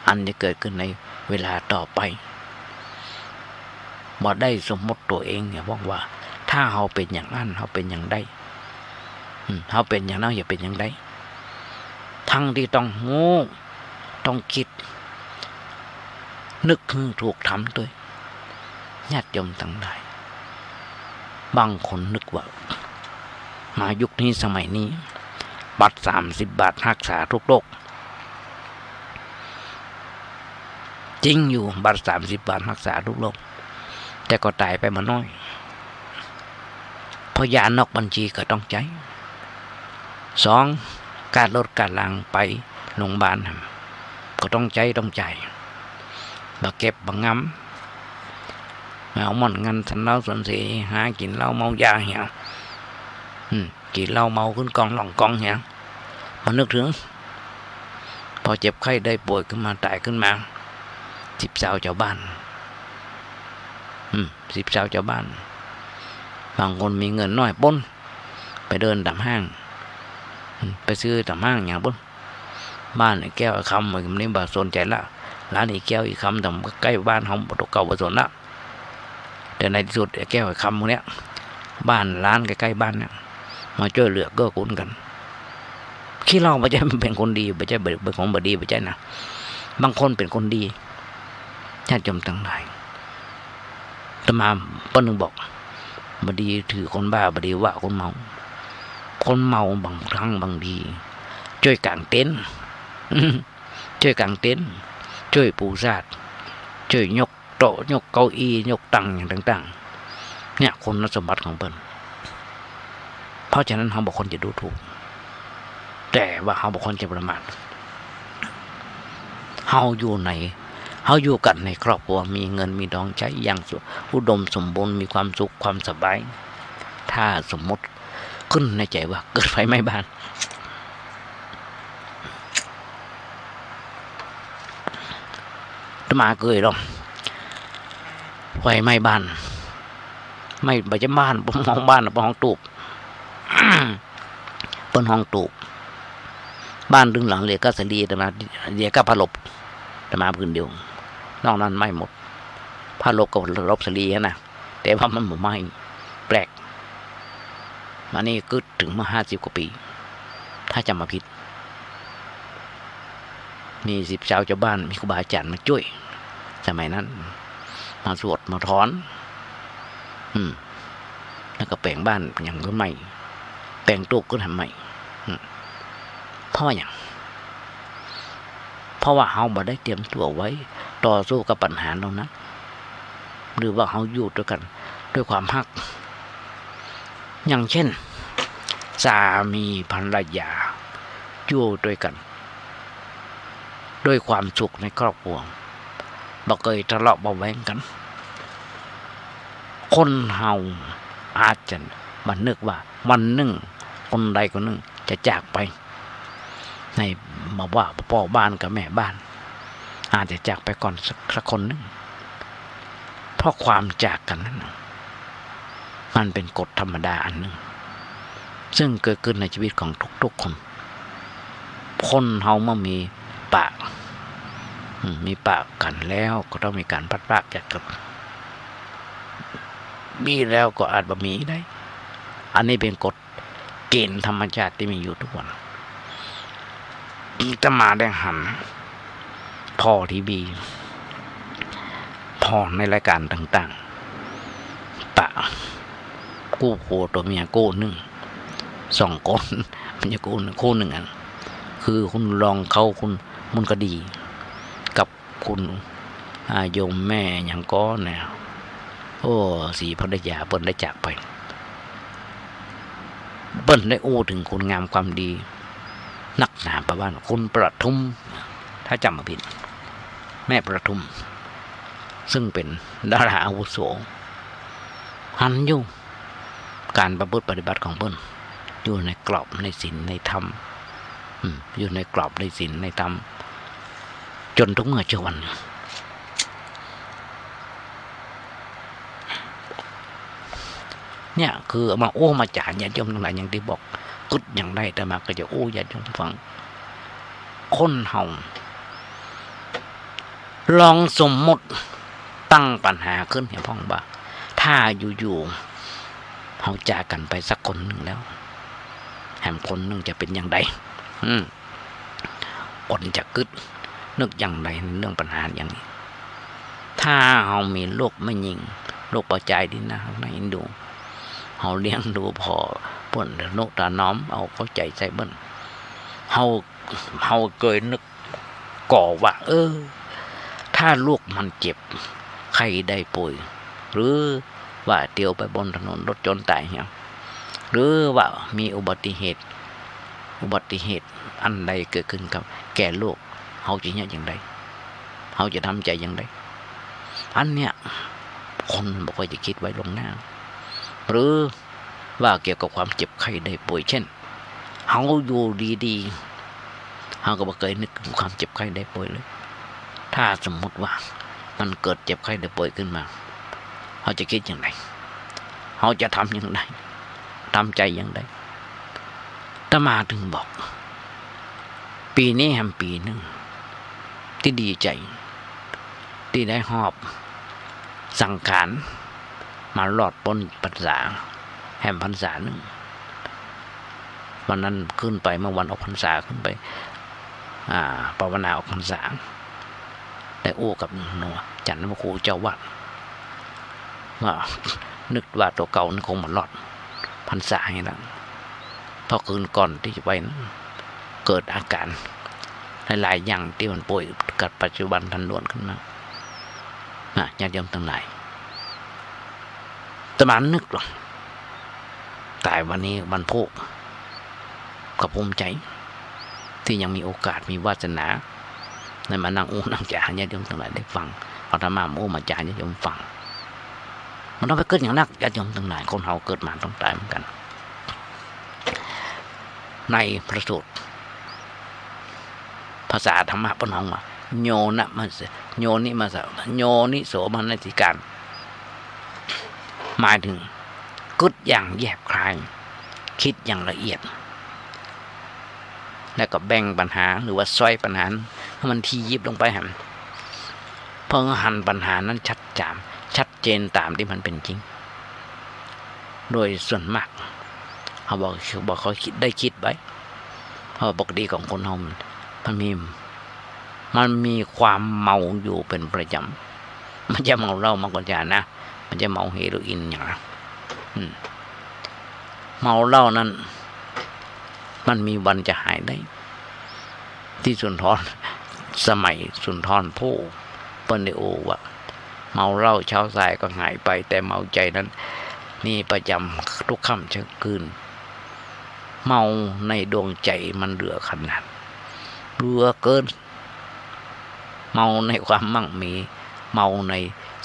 อันจะเกิดขึ้นในเวลาต่อไป บ่ได้สมมุติตั๋วเองเนี่ย บอกว่าถ้าเฮาเป๋นอย่างอั้น เฮาเป๋นอย่างใด อืม เฮาเป๋นอย่างนั้น จะเป๋นอย่างใด ทั้งตี้ต้องฮู้ ต้องกึ๊ด นึกหื้อถูกต๋ามตวย ญาติโยมตังหลาย บางคนนึกว่า มายุคนี้สมัยนี้ บัตรสามสิบบาทฮักษาทุกโรค จริงอยู่ บัตรสามสิบบาทฮักษาทุกโรค แต่ก็ต๋ายไปบ่น้อย เพราะยานอกบัญชีก็ต้องใจ๊ สอง ค่ารถค่าลางไปโรงบาลก็ต้องใจ๊ต้องจ่าย บ่าเก็บบ่างำ มาเอาม่อนงันสันเหล้าสวนเส หากิ๋นเหล้าเมายาเหีย อืม กิ๋นเหล้าเมาขึ้นกองล่องกองเหีย มานึกเถิง พอเจ็บไข้ได้ป่วยขึ้นมา ต๋ายขึ้นมา สิบซาวจาวบ้าน อืม สิบซาวจาวบ้าน บางคนมีเงินน้อยป๊น ไปเดินต๋ามห้าง อืม ไปซื้อต๋ามห้างอย่างป๊น บ้านไอ้แก้วไอ้คำ มันนี่บ่สนใจ๋ละ ร้านไอ้แก้วไอ้คำ ต๋ามใก้บ้านเฮา บ่ตกเก่าบ่สนละ แต่ในตี้สุดไอ้แก้วไอ้คำพวกเนี้ย บ้านร้านใก้ๆ บ้านเนี่ย มาจ้วยเหลือเกื้อกูลกั๋น ขี้เหล้าบ่ใจ้มันเป๋นคนดี บ่ใจ้เป๋นคนบ่ดี บ่ใจ้นะ บางคนเป๋นคนดี ญาติโยมตังหลาย อาตมาเปิ้นนึ่งบอก บ่ดีถือคนบ้า บ่ดีว่าคนเมา คนเมาบางครั้งบางที จ้วยก๋างเต็นท์ จ้วยก๋างเต็นท์ จ้วยปูสาด จ้วยยก โต๊ะ ยกเก้าอี้ ยกตั๋งอย่างต่างๆ เนี่ยคุณสมบัติของเปิ้น เพราะฉะนั้นเฮาบ่ควรจะดูถูก แต่ว่าเฮาบ่ควรจะประมาท เฮาอยู่ใน เฮาอยู่กั๋นในครอบครัว มีเงินมีทองใจ๊อย่างสุ อุดมสมบูรณ์ มีความสุขความสบาย ถ้าสมมุติ ขึ้นในใจ๋ว่าเกิดไฟไหม้บ้าน อาตมาเกยลอง ไฟไหม้บ้าน ไหม้บ่ใจ้บ้าน เปิ้นฮ้องบ้าน เปิ้นฮ้องตูบ เปิ้นฮ้องตูบ บ้านตึงหลังเหลือก้าสาลี อาตมาเหลือก้าผ้าหลบ อาตมาผืนเดียว นอกนั้นไหม้หมด ผ้าหลบกับหลบสาลีหั้นนะ แต่ว่ามันบ่ไหม้ แปลก อันนี้กึ๊ดเถิงเมื่อห้าสิบกว่าปี๋ ถ้าจ๋ำบ่ผิด มีสิบซาวจาวบ้าน มีครูบาอาจ๋ารย์มาจ้วย สมัยนั้น มาสวดมาถอน อืม แล้วก็แป๋งบ้านหยังขึ้นใหม่ แป๋งตูบขึ้นใหม่ อืม เพราะว่าหยัง เพราะว่าเฮาบ่ได้เตรียมตั๋วไว้ ต่อสู้กับปัญหาเหล่านั้น หรือว่าเฮาอยู่ตวยกั๋นตวยความฮัก อย่างเช่น สามีภรรยาอยู่ตวยกั๋นตวยความสุขในครอบครัว บ่เกยทะเลาะเบาะแว้งกั๋น คนเฮาอาจจะบ่นึกว่าวันนึ่งคนใดคนนึ่งจะจากไป ใน บ่ว่าป้อบ้านกับแม่บ้าน อาจจะจากไปก่อนสัก สักคนนึ่ง เพราะความจากกั๋นนั้นน่ะ มันเป๋นกฎธรรมดาอันนึ่ง ซึ่งเกิดขึ้นในชีวิตของทุกๆ คน คนเฮาเมื่อมีปะ อืม มีปะกั๋นแล้วก็ต้องมีก๋านพลัดพรากจากกั๋น มีแล้วก็อาจบ่มีได้ อันนี้เป๋นกฎเก๋ณฑ์ธรรมชาติตี้มีอยู่กู้วัน อาตมาได้หันผ่อทีวี ผ่อในรายก๋านต่างๆ ปะกู้ผัวตั๋วเมียกู้นึ่ง สองคน บ่ใจ้กู้นึ่ง กู้นึ่งอัน คือคุณรองเขา คุณมนต์คดี กับคุณ อ่า โยมแม่หยังก่อเนี่ย โอ้ ศรีภรรยา เปิ้นได้จากไป เปิ้นได้อู้เถิงคุณงามความดีนักหนา ประมาณคุณประทุม ถ้าจ๋ำบ่ผิด แม่ประทุม ซึ่งเป๋นดาราอาวุโส หันอยู่ ก๋านประพฤติปฏิบัติของเปิ้น อยู่ในกรอบในศีลในธรรม อืม อยู่ในกรอบในศีลในธรรม จ๋นกู้เมื่อกู้วัน เนี่ยคือเอามาอู้มาจ๋า ญาติโยมตังหลาย อย่างตี้บอก กึ๊ดอย่างใด อาตมาก็จะอู้ญาติโยมฟัง คนเฮา ลองสมมุติตั้งปัญหาขึ้นเหียพ่องว่า ถ้าอยู่ๆ เฮาจากกั๋นไปสักคนนึ่งแล้ว แหมคนนึ่งจะเป๋นอย่างใด อืม คนจะกึ๊ดนึกอย่างใดในเรื่องปัญหาอย่างนี้ ถ้าเฮามีลูกแม่ญิง ลูกป้อจายตี้น่าฮักน่าเอ็นดู เฮาเลี้ยงดูผ่อเปิ้นทะนุถนอม เอาเข้าใจ๋ใส่เปิ้น เฮา เฮาเกยนึกก่อว่า เออ ถ้าลูกมันเจ็บไข้ได้ป่วย หรือว่าเตียวไปบนถนนรถจนต๋ายเหีย หรือว่ามีอุบัติเหตุ อุบัติเหตุอันใดเกิดขึ้นกับแก่ลูก เฮาจะเยียะอย่างใด เฮาจะทำใจ๋อย่างใด อันเนี้ย คนบ่ค่อยจะกึ๊ดไว้ล่วงหน้า หรือว่าเกี่ยวกับความเจ็บไข้ได้ป่วย เช่น เฮาอยู่ดีๆ เฮาก็บ่เกยนึกเถิงความเจ็บไข้ได้ป่วยเลย ถ้าสมมุติว่ามันเกิดเจ็บไข้ได้ป่วยขึ้นมา เฮาจะกึ๊ดอย่างใด เฮาจะทำอย่างใด ทำใจ๋อย่างใด อาตมาเถิงบอก ปี๋นี้แหมปี๋นึ่งตี้ดีใจ๋ ตี้ได้ฮอบสังขารมารอดป๊นพรรษา แหมพรรษานึ่ง วันนั้นขึ้นไป เมื่อวันออกพรรษาขึ้นไป อ่า ภาวนาออกพรรษา ได้อู้กับหลวงอาจ๋ารย์พระครูเจ้าวัด ว่านึกว่าตั๋วเก่านี่คงบ่รอดพรรษานี่ละ เพราะคืนก่อนตี้จะไปนั้น เกิดอาก๋ารหลายๆ อย่างตี้มันป่วยกับปัจจุบันทันด่วนขึ้นมา นะ ญาติโยมตังหลาย อาตมานึกลอ ต๋ายวันนี้วันพูก ก็ภูมิใจ๋ ตี้ยังมีโอกาสมีวาสนา ได้มานั่งอู้นั่งจ๋า ญาติโยมตังหลายได้ฟัง เอาธรรมะมาอู้มาจ๋า ญาติโยมฟัง บ่ต้องไปกึ๊ดอย่างนัก ญาติโยมตังหลาย คนเฮาเกิดมาต้องต๋ายเหมือนกั๋น ในพระสูตร ภาษาธรรมะเปิ้นฮ้องว่า โยนะมัสสะ โยนิมัสสะ โยนิโสมนสิการ หมายเถิงกึ๊ดอย่างแยบคาย กึ๊ดอย่างละเอียด แล้วก็แบ่งปัญหาหรือว่าซอยปัญหาหื้อมันถี่ยิบลงไปหั้น เพื่อหันปัญหานั้นชัดจ๋ำ ชัดเจนต๋ามตี้มันเป๋นจริง โดยส่วนมาก เฮาบ่ บ่ค่อยกึ๊ด ได้กึ๊ดไว้ เพราะปกติของคนเฮามัน มันมี มันมีความเมาอยู่เป๋นประจ๋ำ บ่ใจ้เมาเหล้าเมากาญจานะ บ่ใจ้เมาเฮโรอีนหยังนะ อืม เมาเหล้านั้น มันมีวันจะหายได้ ตี้สุนทร สมัยสุนทรภู่ เปิ้นได้อู้ว่า เมาเหล้าเช้าสายก็หายไป แต่เมาใจ๋นั้นมีประจ๋ำทุกค่ำเช้าคืน เมาในดวงใจ๋มันเหลือขนาด เหลือเกิน เมาในความมั่งมี เมาใน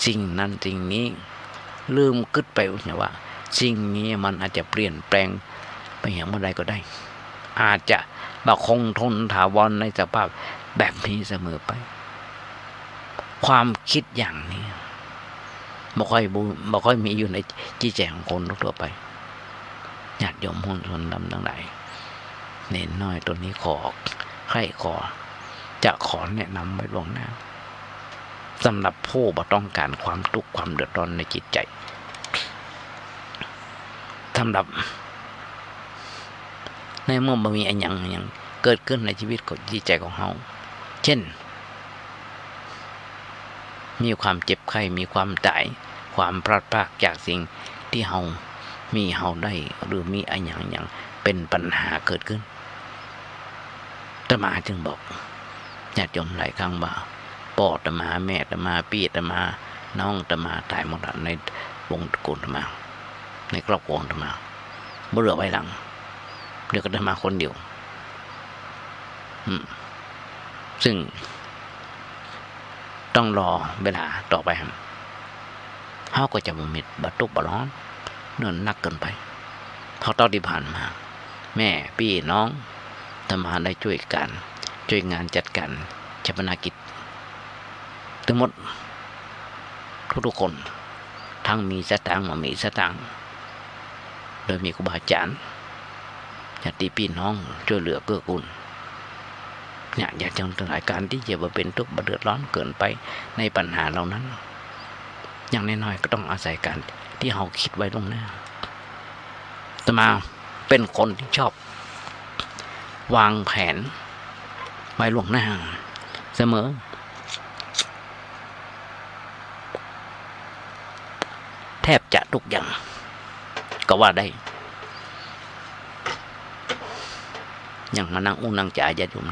สิ่งนั้นสิ่งนี้ ลืมกึ๊ดไปว่าสิ่งนี้มันอาจจะเปลี่ยนแปลงไปอย่างเมื่อใดก็ได้ อาจจะบ่คงทนถาวรในสภาพแบบนี้เสมอไป ความกึ๊ดอย่างนี้ บ่ค่อยบู บ่ค่อยมีอยู่ในจิตใจ๋ของคนทั่วๆ ไป ญาติโยมมวลชนธรรมตังหลาย เณรน้อยตนนี้ขอ ใค่ขอ จะขอแนะนำไว้ล่วงหน้า สำหรับผู้บ่ต้องก๋านความตุ๊กข์ความเดือดร้อนในจิตใจ๋ สำหรับ ในเมื่อบ่มีอะหยังหยังเกิดขึ้นในชีวิตของจิตใจ๋ของเฮา เช่น มีความเจ็บไข้ มีความต๋าย ความพลัดพรากจากสิ่งตี้เฮามีเฮาได้ หรือมีอะหยังหยังเป๋นปัญหาเกิดขึ้น อาตมาจึงบอกญาติโยมหลายครั้งว่า ป้ออาตมา แม่อาตมา ปี้อาตมา น้องอาตมา ต๋ายหมดละ ในวงศ์ตระกูลอาตมา ในครอบครัวอาตมา บ่เหลือไว้หลัง เหลืออาตมาคนเดียว อืม ซึ่งต้องรอเวลาต่อไป เฮาก็จะบ่มี บ่ตุ๊กข์บ่ฮ้อน เนิ่นนักเกินไป เพราะเต้าตี้ผ่านมา แม่ ปี้ น้อง อาตมาได้จ้วยก๋าน จ้วยงานจัดก๋านฌาปนกิจ ตึงหมด ทุกๆ คน ตึงมีสตางค์ บ่มีสตางค์ โดยมีครูบาอาจ๋ารย์ ญาติปี้น้องจ้วยเหลือเกื้อกูล เนี่ย ญาติโยมตังหลาย ก๋านตี้จะบ่เป๋นตุ๊กข์บ่เดือดร้อนเกินไปในปัญหาเหล่านั้น อย่างน้อยๆ ก็ต้องอาศัยก๋านตี้เฮากึ๊ดไว้ล่วงหน้า อาตมาเป๋นคนตี้ชอบวางแผนไว้ล่วงหน้าเสมอ แทบจะทุกอย่างก็ว่าได้ อย่างมานั่งอู้นั่งจ๋าญาติโยม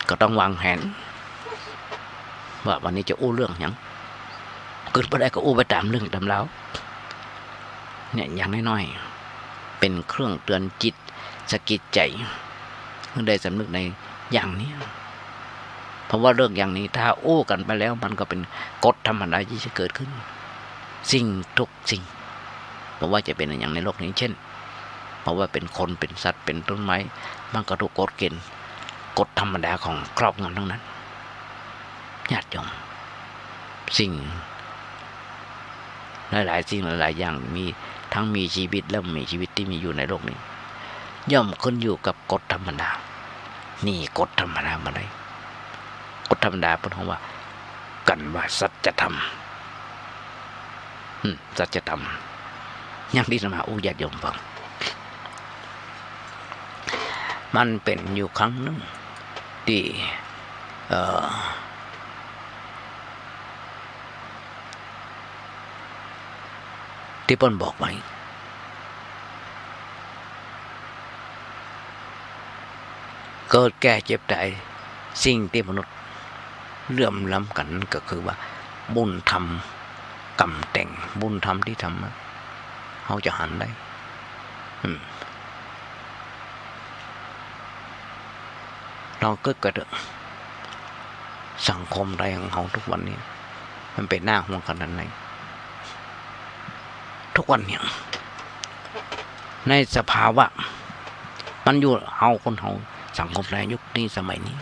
ก็ต้องวางแผน ว่าวันนี้จะอู้เรื่องหยัง กึ๊ดบ่ได้ก็อู้ไปต๋ามเรื่องต๋ามราว เนี่ย อย่างน้อยๆ เป๋นเครื่องเตือนจิต สะกิดใจ๋ หื้อได้สำนึกในอย่างนี้ เพราะว่าเรื่องอย่างนี้ถ้าอู้กั๋นไปแล้ว มันก็เป๋นกฎธรรมดาตี้จะเกิดขึ้น สิ่งทุกสิ่ง บ่ว่าจะเป๋นอะหยังในโลกนี้ เช่น บ่ว่าเป๋นคน เป๋นสัตว์ เป๋นต้นไม้ มันก็ถูกกฎเกณฑ์ กฎธรรมดาของครอบงำทั้งนั้น ญาติโยม สิ่งหลายๆ สิ่งหลายๆ อย่าง มีทั้งมีชีวิตและบ่มีชีวิตตี้มีอยู่ในโลกนี้ ย่อมขึ้นอยู่กับกฎธรรมดา นี่กฎธรรมดาบ่ได้ กฎธรรมดาเปิ้นฮ้องว่า กั๋นว่าสัจธรรม อืม สัจธรรม อย่างตี้อาตมาอู้ญาติโยมฟัง มันเป๋นอยู่ครั้งนึ่งตี้ เอ่อ ตี้เปิ้นบอกไว้ เกิดแก่เจ็บต๋าย สิ่งตี้มนุษย์เหลื่อมล้ำกั๋นก็คือว่า บุญธรรมกำแต่ง บุญธรรมตี้ทำมา เฮาจะหันได้ อืม ลองกึ๊ดกั๋นเต๊อะ สังคมไตยของเฮาทุกวันนี้ มันเป๋นหน้าห่วงขนาดไหน ทุกวันเนี่ย ในสภาวะ มันอยู่ เฮาคนเฮา สังคมไตยยุคนี้สมัยนี้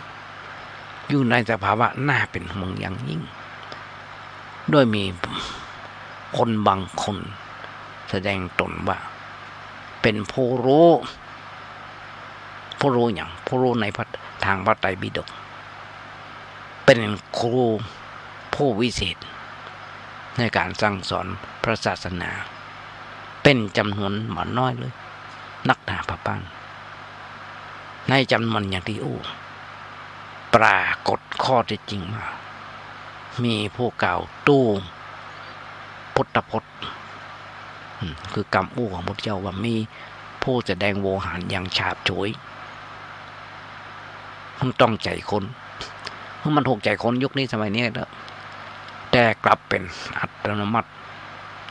อยู่ในสภาวะน่าเป๋นห่วงอย่างยิ่ง ด้วยมีคนบางคนแสดงตนว่าเป๋นผู้ฮู้ ผู้ฮู้หยัง ผู้ฮู้ในพระ ตางพระไตรปิฎก เป๋นครูผู้วิเศษในก๋านสั่งสอนพระศาสนา เป๋นจ๋ำนวนบ่น้อยเลย นักหนาปะป๊าน ในจ๋ำนวนอย่างตี้อู้ ปรากฏข้อเท็จจริงว่า มีผู้กล่าวตู้พุทธพจน์ อืม คือกำอู้ของพุทธเจ้าว่ามีผู้แสดงโวหารอย่างฉาบฉวย มันต้องใจ๋คน มันถูกใจ๋คนยุคนี้สมัยนี้เต๊อะ แต่กลับเป๋นอัตโนมัติ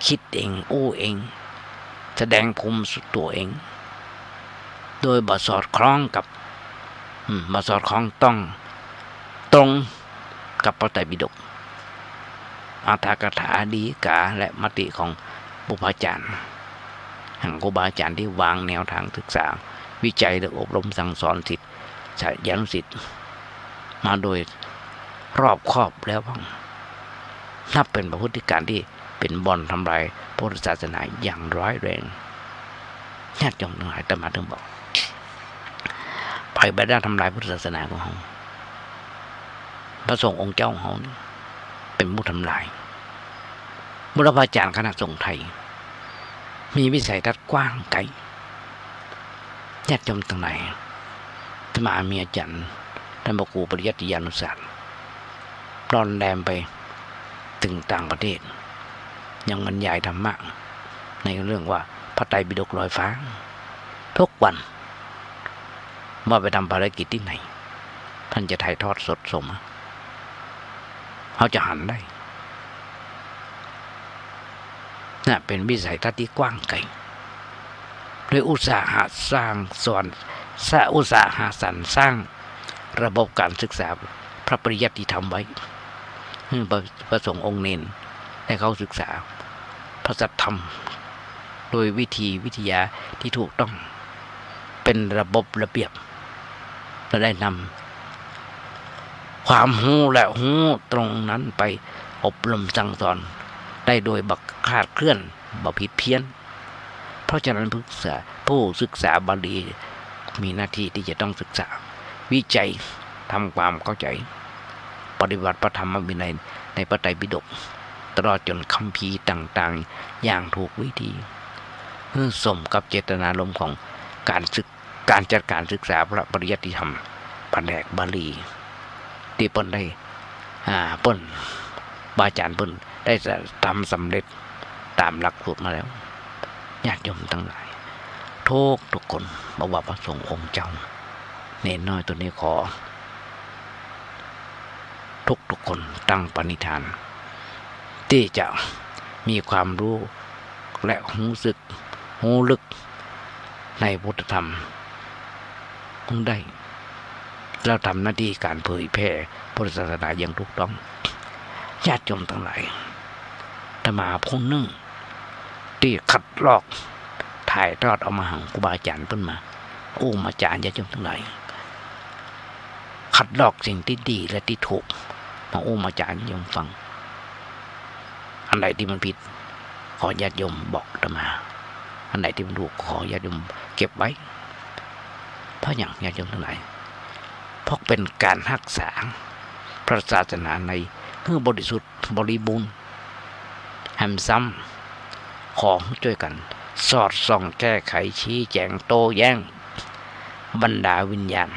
กึ๊ดเอง อู้เอง แสดงภูมิสุดตั๋วเอง โดยบ่สอดคล้องกับ อืม บ่สอดคล้องต้องตรงกับพระไตรปิฎก อรรถกถา ดีกา และมติของครูบาอาจ๋ารย์ แห่งครูบาอาจ๋ารย์ตี้วางแนวตางศึกษา วิจัย และอบรมสั่งสอนศิษยานุศิษย์มาโดยรอบคอบแล้ว นับเป๋นประพฤติการตี้เป๋นบ่อนทำลายพุทธศาสนาอย่างร้ายแรง ญาติโยมตังหลาย อาตมาถึงบอก ใผบ่ได้ทำลายพุทธศาสนาของเฮา พระสงฆ์องค์เจ้าเฮานี่เป๋นผู้ทำลาย บุรพาจารย์คณะสงฆ์ไทย มีวิสัยทัศน์กว้างไกล ญาติโยมตังหลาย อาตมามีอาจ๋ารย์ ต้านพระครูปริยัติยานุศาสตร์ ล่อนแลมไปเถิงต่างประเทศ ยังบรรยายธรรมะในเรื่องว่าพระไตรปิฎกลอยฟ้า ทุกวัน ว่าไปทำภารกิจตี้ไหน ต้านจะถ่ายทอดสดส่งมา เฮาจะหันได้ น่ะ เป๋นวิสัยทัศน์ตี้กว้างไกล โดยอุตสาหะสร้างสรรค์ สะ อุตสาหะสรรสร้างระบบก๋านศึกษาพระปริยัติธรรมไว้ หื้อพระ พระสงฆ์องค์เณรได้เข้าศึกษาพระสัทธรรม โดยวิธีวิทยาตี้ถูกต้อง เป๋นระบบระเบียบ และได้นำความฮู้และฮู้ตรงนั้นไปอบรมสั่งสอนได้โดยบ่ขาดเคลื่อน บ่ผิดเพี้ยน เพราะฉะนั้นผู้ศึกษา ผู้ศึกษาบาลีมีหน้าตี้ตี้จะต้องศึกษา วิจัย ทำความเข้าใจ๋ ปฏิบัติพระธรรมวินัยในพระไตรปิฎก ตลอดจ๋นคัมภีร์ต่างๆ อย่างถูกวิธี หื้อสมกับเจตนารมณ์ของก๋านศึก ก๋านจัดก๋านศึกษาพระปริยัติธรรม แผนกบาลี ตี้เปิ้นได้ อ่า เปิ้น ครูบาอาจ๋ารย์เปิ้นได้ทำสำเร็จต๋ามหลักสูตรมาแล้ว ญาติโยมตังหลาย ทุกๆ คน บ่ว่าพระสงฆ์องค์เจ้า เณรน้อยโตนี้ขอ ทุกๆ คนตั้งปณิธาน ตี้จะมีความฮู้และฮู้สึก ฮู้ลึกในพุทธธรรม ได้ แล้วทำหน้าตี้ก๋านเผยแผ่พุทธศาสนาอย่างถูกต้อง ญาติโยมตังหลาย อาตมาผู้นึ่งตี้คัดลอก ถ่ายทอดเอามาหังครูบาอาจ๋ารย์เปิ้นมา อู้มาจ๋ารย์ ญาติโยมตังหลาย คัดลอกสิ่งตี้ดีและตี้ถูก มาอู้มาจ๋ารย์ญาติโยมฟัง อันใดตี้มันผิด ขอญาติโยมบอกอาตมา อันใดตี้มันถูก ขอญาติโยมเก็บไว้ เพราะหยัง ญาติโยมตังหลาย เพราะเป๋นก๋านฮักษาพระศาสนาในหื้อบริสุทธิ์บริบูรณ์ แหมซ้ำ ขอหื้อจ้วยกั๋นสอดส่องแก้ไข ชี้แจ๋ง โต้แย้ง บรรดาวิญญาณ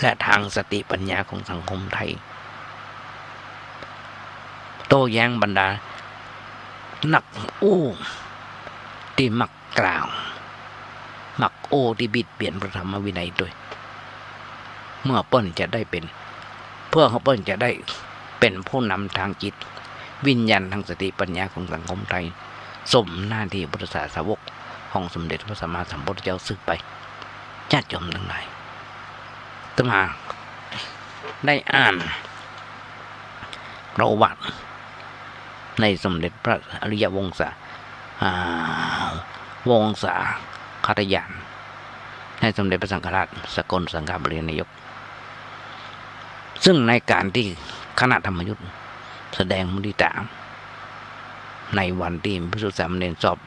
และทางสติปัญญาของสังคมไทย โต้แย้งบรรดานักอู้ตี้มักกล่าว มักอู้ตี้บิดเบียนพระธรรมวินัยตวย เมื่อเปิ้นจะได้เป๋น เพื่อเปิ้นจะได้เป๋นผู้นำทางจิตวิญญาณ ทางสติปัญญาของสังคมไทย สมหน้าตี้พุทธศาสนาวกของสมเด็จพระสัมมาสัมพุทธเจ้าสืบไป ญาติโยมตังหลาย อาตมาได้อ่านประวัติในสมเด็จพระอริยวงศา อ่า วงศาคตญาณ ในสมเด็จพระสังฆราชสกลสังฆปรินายก ซึ่งในก๋านตี้คณะธรรมยุตแสดงมุทิตา ในวันตี้ภิกษุสามเณรสอบ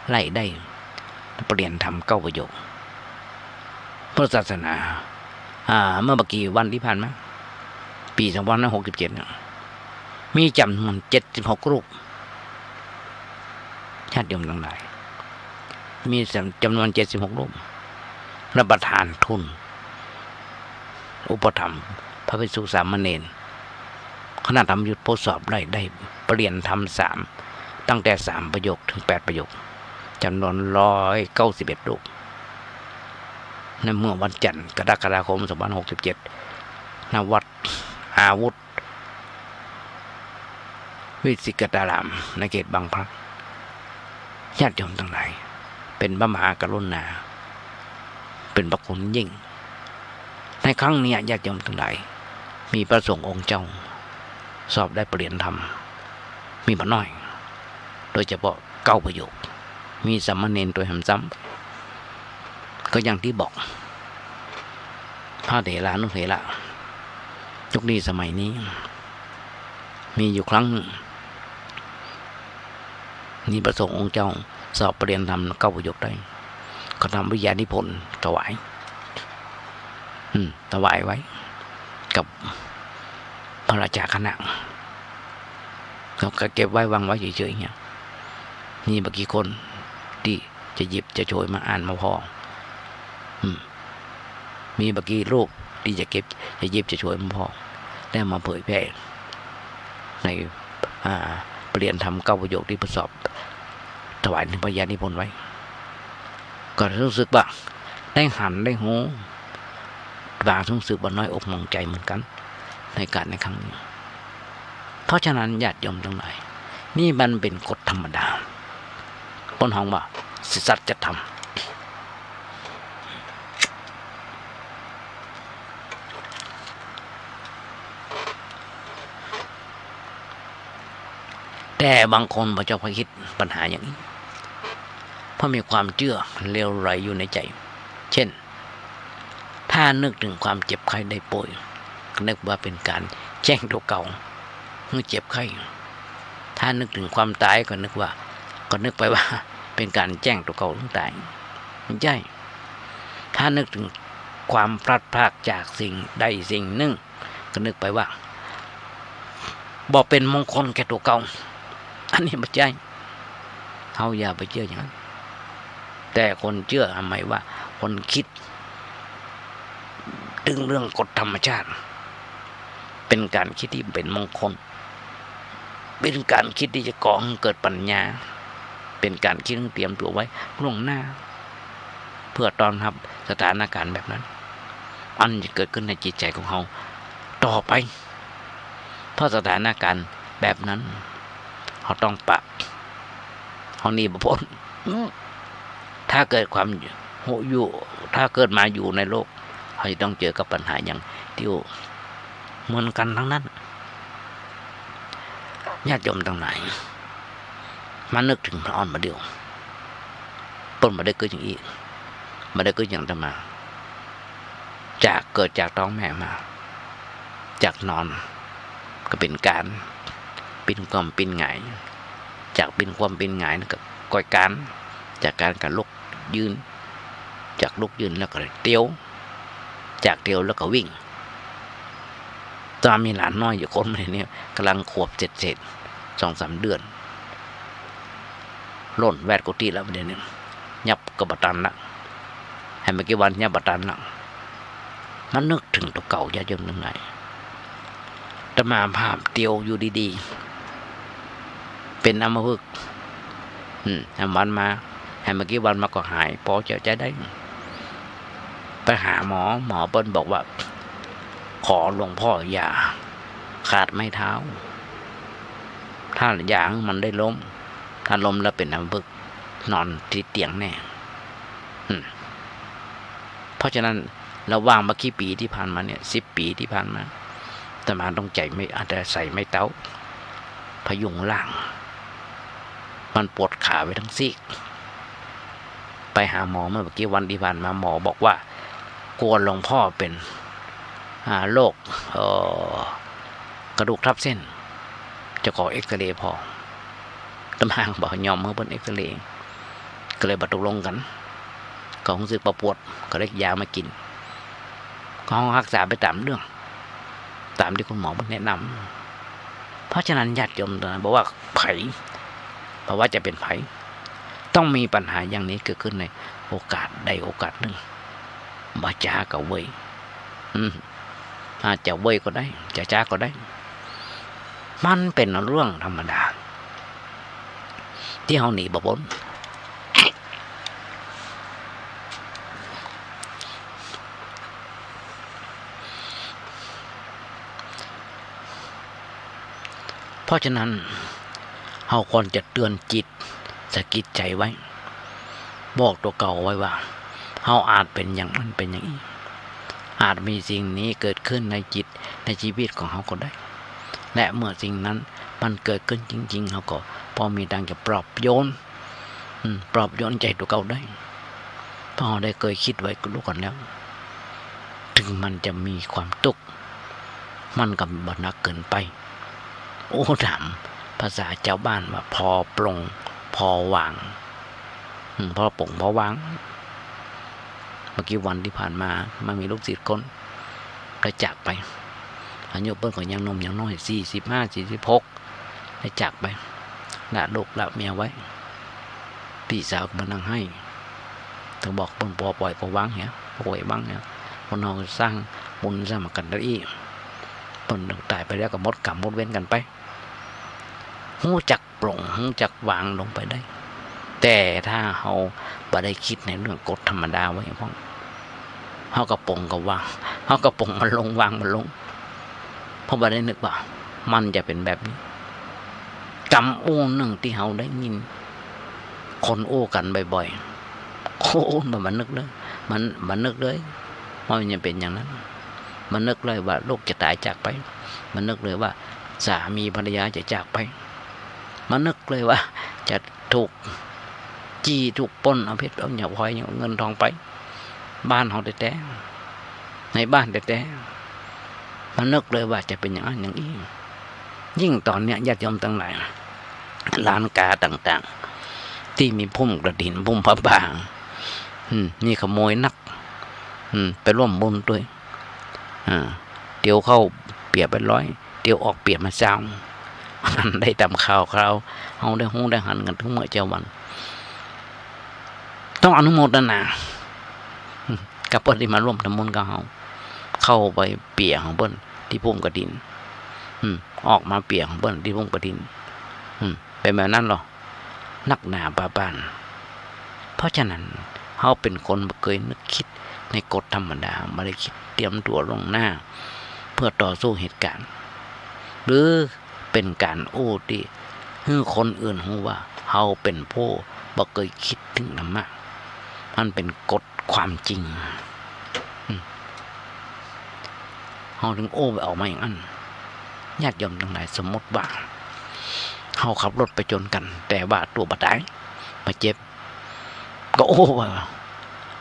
ไล่ได้ปริญญาธรรมเก้าประโยค พุทธศาสนา อ่า เมื่อบ่กี่วันตี้ผ่านมา ปี๋สองพันห้าร้อยหกสิบเจ็ดเนี่ย มีจ๋ำนวนเจ็ดสิบหกรูป ญาติโยมตังหลาย มีจ๋ำนวนเจ็ดสิบหกรูป และประทานทุนอุปถัมภ์พระภิกษุสามเณร คณะธรรมยุตผู้สอบไล่ได้ปริญญาธรรมสาม ตั้งแต่สามประโยคเถิงแปดประโยค จ๋ำนวนร้อยเก้าสิบเอ็ดรูป ในเมื่อวันจันทร์ กรกฎาคม สองพันห้าร้อยหกสิบเจ็ด ณ วัดอาวุธ วิสิกตาราม ในเขตบางพลัด ญาติโยมตังหลาย เป๋นพระมหากรุณา เป๋นพระคุณยิ่ง ในครั้งนี้ญาติโยมตังหลาย มีพระสงฆ์องค์เจ้า สอบได้ปริญญาธรรม มีบ่น้อย โดยเฉพาะเก้าประโยค มีสามเณรตวยแหมซ้ำ ก็อย่างตี้บอก พระเถรานุเถระ ยุคนี้สมัยนี้ มีอยู่ครั้งนึ่ง มีพระสงฆ์องค์เจ้าสอบปริญญาธรรมเก้าประโยคได้ ก็ทำวิทยานิพนธ์ถวาย อืม ถวายไว้ กับ พระราชาคณะ เขาก็เก็บไว้วางไว้เฉยๆ เนี่ย มีบ่กี่คนตี้จะหยิบจะฉวยมาอ่านมาผ่อ อืม มีบ่กี่รูปตี้จะเก็บ จะหยิบจะฉวยมาผ่อ แล้วมาเผยแผ่ใน อ่า ประเรียนธรรมเก้าประโยคตี้ประสอบถวายในพระญานิพนธ์ไว้ ก็รู้สึกว่าได้หันได้ฮู้ บางรู้สึกว่าน้อยอกน้อยใจ๋เหมือนกั๋น ในก๋านในครั้งนี้ เพราะฉะนั้นญาติโยมตังหลาย นี่มันเป๋นกฎธรรมดา เปิ้นฮ้องว่าสัจธรรม แต่บางคนบ่เจ้าไปคิดปัญหาอย่างอี้ เพราะมีความเจื้อเลวไหลอยู่ในใจ๋ เช่น ถ้านึกเถิงความเจ็บไข้ได้ป่วย ก็นึกว่าเป๋นก๋านแจ้งตั๋วเก่าหื้อเจ็บไข้ ถ้านึกเถิงความต๋ายก็นึกว่า ก็นึกไปว่าเป๋นก๋านแจ้งตั๋วเก่าหื้อต๋าย บ่ใจ้ ถ้านึกเถิงความพลัดพรากจากสิ่งใดสิ่งนึ่ง ก็นึกไปว่าบ่เป๋นมงคลแก่ตั๋วเก่า อันนี้บ่ใจ้ เฮาอย่าไปเจื้ออย่างนั้น แต่คนเจื้อหมายว่าคนคิดเถิงเรื่องกฎธรรมชาติ เป๋นก๋านคิดตี้เป๋นมงคล เป๋นก๋านคิดตี้จะก่อหื้อเกิดปัญญา เป๋นก๋านคิดหื้อเตรียมตั๋วไว้ล่วงหน้า เพื่อต้อนรับสถานก๋ารณ์แบบนั้น อันจะเกิดขึ้นในจิตใจ๋ของเฮาต่อไป เพราะสถานก๋ารณ์แบบนั้น เฮาต้องปะ เฮาหนีบ่ป๊น อืม ถ้าเกิดความอยู่ ถ้าเกิดมาอยู่ในโลก เฮาจะต้องเจอกับปัญหาอย่างตี้เหมือนกั๋นตังนั้น ญาติโยมตังหลาย มานึกเถิงพระอ้อนบ่าเดี่ยว เปิ้นบ่ได้เกิดอย่างอี้ บ่ได้เกิดอย่างอาตมา จากเกิดจากต๊องแม่มา จากนอนก็เป๋นก๋าน ปิ้นคว่ำปิ้นหงาย จากปิ้นคว่ำปิ้นหงายแล้วก็ก้อยก๋าน จากก๋านก็ลุกยืน จากลุกยืนแล้วก็เตียว จากเตียวแล้วก็วิ่ง อาตมามีหลานน้อยอยู่คนหนึ่งเนี่ย ก่ำลังขวบเศษๆ สองสามเดือน ล่นแวดกุฏิแล้วเดี๋ยวนี้ ยับก็บ่ตันละ แหมบ่กี่วันยับบ่ตันละ มานึกเถิงตั๋วเก่า ญาติโยมตังหลาย อาตมาภาพเตียวอยู่ดีๆ เป๋นอัมพฤกษ์ อืม แหมวันมา แหมบ่กี่วันมาก็หาย ปอใจ๋ได้ ไปหาหมอ หมอเปิ้นบอกว่า ขอหลวงพ่ออย่าขาดไม้เท้า ถ้าอย่าหื้อมันได้ล้ม ถ้าล้มแล้วเป๋นอัมพฤกษ์ นอนติดเตียงแน่ อืม เพราะฉะนั้นระหว่างบ่กี่ปี๋ตี้ผ่านมาเนี่ย สิบปี๋ตี้ผ่านมา อาตมาต้องใจ๋ไม้ อาจจะใส่ไม้เท้าพยุงร่าง มันปวดขาไปตังซี้ ไปหาหมอเมื่อบ่กี่วันตี้ผ่านมา หมอบอกว่า กลัวหลวงพ่อเป๋น อ่า โรค เอ่อ กระดูกทับเส้น จะขอเอกซเรย์ผ่อ อาตมาบอกยอมหื้อเปิ้นเอกซเรย์ ก็เลยบ่ตกลงกั๋น ก็ฮู้สึกบ่ปวด ก็เลยยามากิ๋น ก็รักษาไปต๋ามเรื่อง ต๋ามตี้คุณหมอเปิ้นแนะนำ เพราะฉะนั้นญาติโยมตังหลาย บ่ว่าใผ บ่ว่าจะเป๋นใผ ต้องมีปัญหาอย่างนี้เกิดขึ้นในโอกาสใดโอกาสนึ่ง บ่จ๊าก็เว่ย อืม อาจจะเว่ยก็ได้ จะจ๊าก็ได้ มันเป๋นเรื่องธรรมดา ตี้เฮาหนีบ่ป๊น เพราะฉะนั้น เฮาควรจะเตือนจิต สะกิดใจ๋ไว้ บอกตั๋วเก่าไว้ว่า เฮาอาจเป๋นอย่างนั้นเป๋นอย่างอี้ อาจมีสิ่งนี้เกิดขึ้นในจิตในชีวิตของเฮาก็ได้ และเมื่อสิ่งนั้นมันเกิดขึ้นจริงๆ เฮาก็พอมีตางจะปลอบโยน อืม ปลอบโยนใจ๋ตั๋วเก่าได้ เพราะเฮาได้เกยคิดไว้ดูก่อนแล้ว เถิงมันจะมีความตุ๊กข์ มันก็บ่หนักเกินไป โอ้ ถามภาษาจาวบ้านว่าพอปลงพอวาง อืม พอปลงพอวาง บ่กี่วันตี้ผ่านมา มันมีลูกศิษย์คนได้จากไป อายุเปิ้นก็ยังหนุ่มยังน้อย สี่สิบห้า สี่สิบหก ได้จากไป ละลูกละเมียไว้ ปี้สาวก็มานั่งไห้ ตึงบอกเปิ้น ปอป่อยปอวางเหีย ปอป่อยวางเหีย คนเฮาสร้างบุญสร้างมากั๋นได้อี้ เปิ้นต๋ายไปแล้วก็หมดกรรมหมดเวรกั๋นไป ฮู้จัก ปลง ฮู้จักวางลงไปได้ แต่ถ้าเฮาบ่ได้กึ๊ดในเรื่องกฎธรรมดาไว้พ่อง เฮาก็ปลงก็วาง เฮาก็ปลงมันลง วางมันลง เพราะบ่ได้นึกว่ามันจะเป๋นแบบนี้ กำอู้นึ่งตี้เฮาได้ยินคนอู้กั๋นบ่อยๆ โอ้ บ่ บ่นึกเลย มัน บ่นึกเลยว่ามันจะเป๋นอย่างนั้น บ่นึกเลยว่าลูกจะต๋ายจากไป บ่นึกเลยว่าสามีภรรยาจะจากไป บ่นึกเลยว่าจะถูกจี้ถูกปล้น เอาเพชรเอาหยัง พลอยเงินทองไป บ้านเฮาแต๊ๆ ในบ้านแต๊ๆ บ่นึกเลยว่าจะเป๋นอย่างนั้นอย่างอี้ ยิ่งต๋อนเนี้ยญาติโยมตังหลาย ร้านก๋าต่างๆ ตี้มีพุ่มกฐิน พุ่มผ้าป่า อืม มีขโมยนัก อืม ไปร่วมบุญตวย อ่า เตียวเข้าเปียไปร้อย เตียวออกเปียมาซาว ได้ต๋ามข่าวคราว เฮาได้ฮู้ได้หันกั๋นตึงเมื่อเจ๊าวัน ต้องอนุโมทนา อืม กับเปิ้นตี้มาร่วมทำบุญกับเฮา เข้าไปเปียของเปิ้นตี้พุ่มกฐิน อืม ออกมาเปียของเปิ้นตี้พุ่มกฐิน อืม เป๋นแบบนั้นลอ นักหนาปาปาน เพราะฉะนั้น เฮาเป๋นคนบ่เกยนึกกึ๊ดในกฎธรรมดา บ่ได้กึ๊ดเตรียมตั๋วล่วงหน้า เปื้อต่อสู้เหตุก๋ารณ์ หรือเป๋นก๋านอู้ตี้หื้อคนอื่นฮู้ว่าเฮาเป๋นผู้บ่เกยกึ๊ดเถิงธรรมะ มันเป๋นกฎความจริง อืม เฮาตึงอู้ไปออกมาอย่างนั้น ญาติโยมตังหลาย สมมุติว่า เฮาขับรถไปจนกั๋น แต่ว่าตั๋วบ่ต๋าย บ่เจ็บ ก็อู้ว่า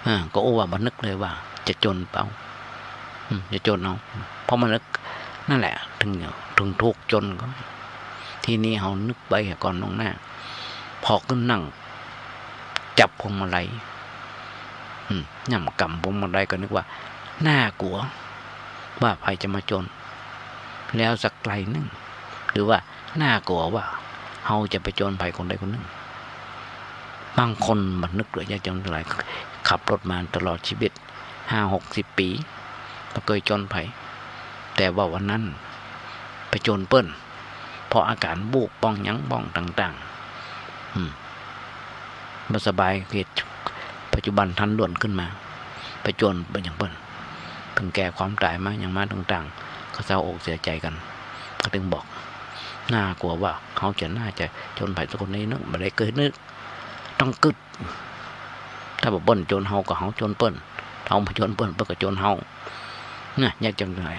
อ่า ก็อู้ว่าบ่นึกเลยว่าจะจนเปล่า อืม จะจนเอา เพราะบ่นึก นั่นแหละ เถิง เถิงถูกจนก็ ทีนี้เฮานึกไปก่อนล่วงหน้า พอขึ้นนั่ง จับพวงมาลัย อืม ย่ำกำพวงมาลัยก็นึกว่า น่ากลัว ว่าใผจะมาจน แล้วสักไกลนึ่ง หรือว่าน่ากลัวว่าเฮาจะไปจนใผคนใดคนนึ่ง บางคนบ่นึกเลย ญาติโยมตังหลาย ขับรถมาตลอดชีวิต ห้าหกสิบปี๋ บ่เกยจนใผ แต่ว่าวันนั้นไปจนเปิ้น เพราะอาก๋ารบูบป้องหยังป้องต่างๆ อืม บ่สบาย เหตุปัจจุบันทันด่วนขึ้นมา ไปจนเปิ้นหยังเปิ้น เถิงแก่ความต๋ายมาหยังมาต่างๆ ก็เศร้าอกเสียใจ๋กั๋น ก็ตึงบอก น่ากลัวว่าเฮาจะน่าจะจนใผสักคนใดนึ่ง บ่ได้เกยนึก ต้องกึ๊ด ถ้าบ่เปิ้นจนเฮาก็เฮาจนเปิ้น เฮาบ่จนเปิ้น เปิ้นก็จนเฮา นะ ญาติโยมตังหลาย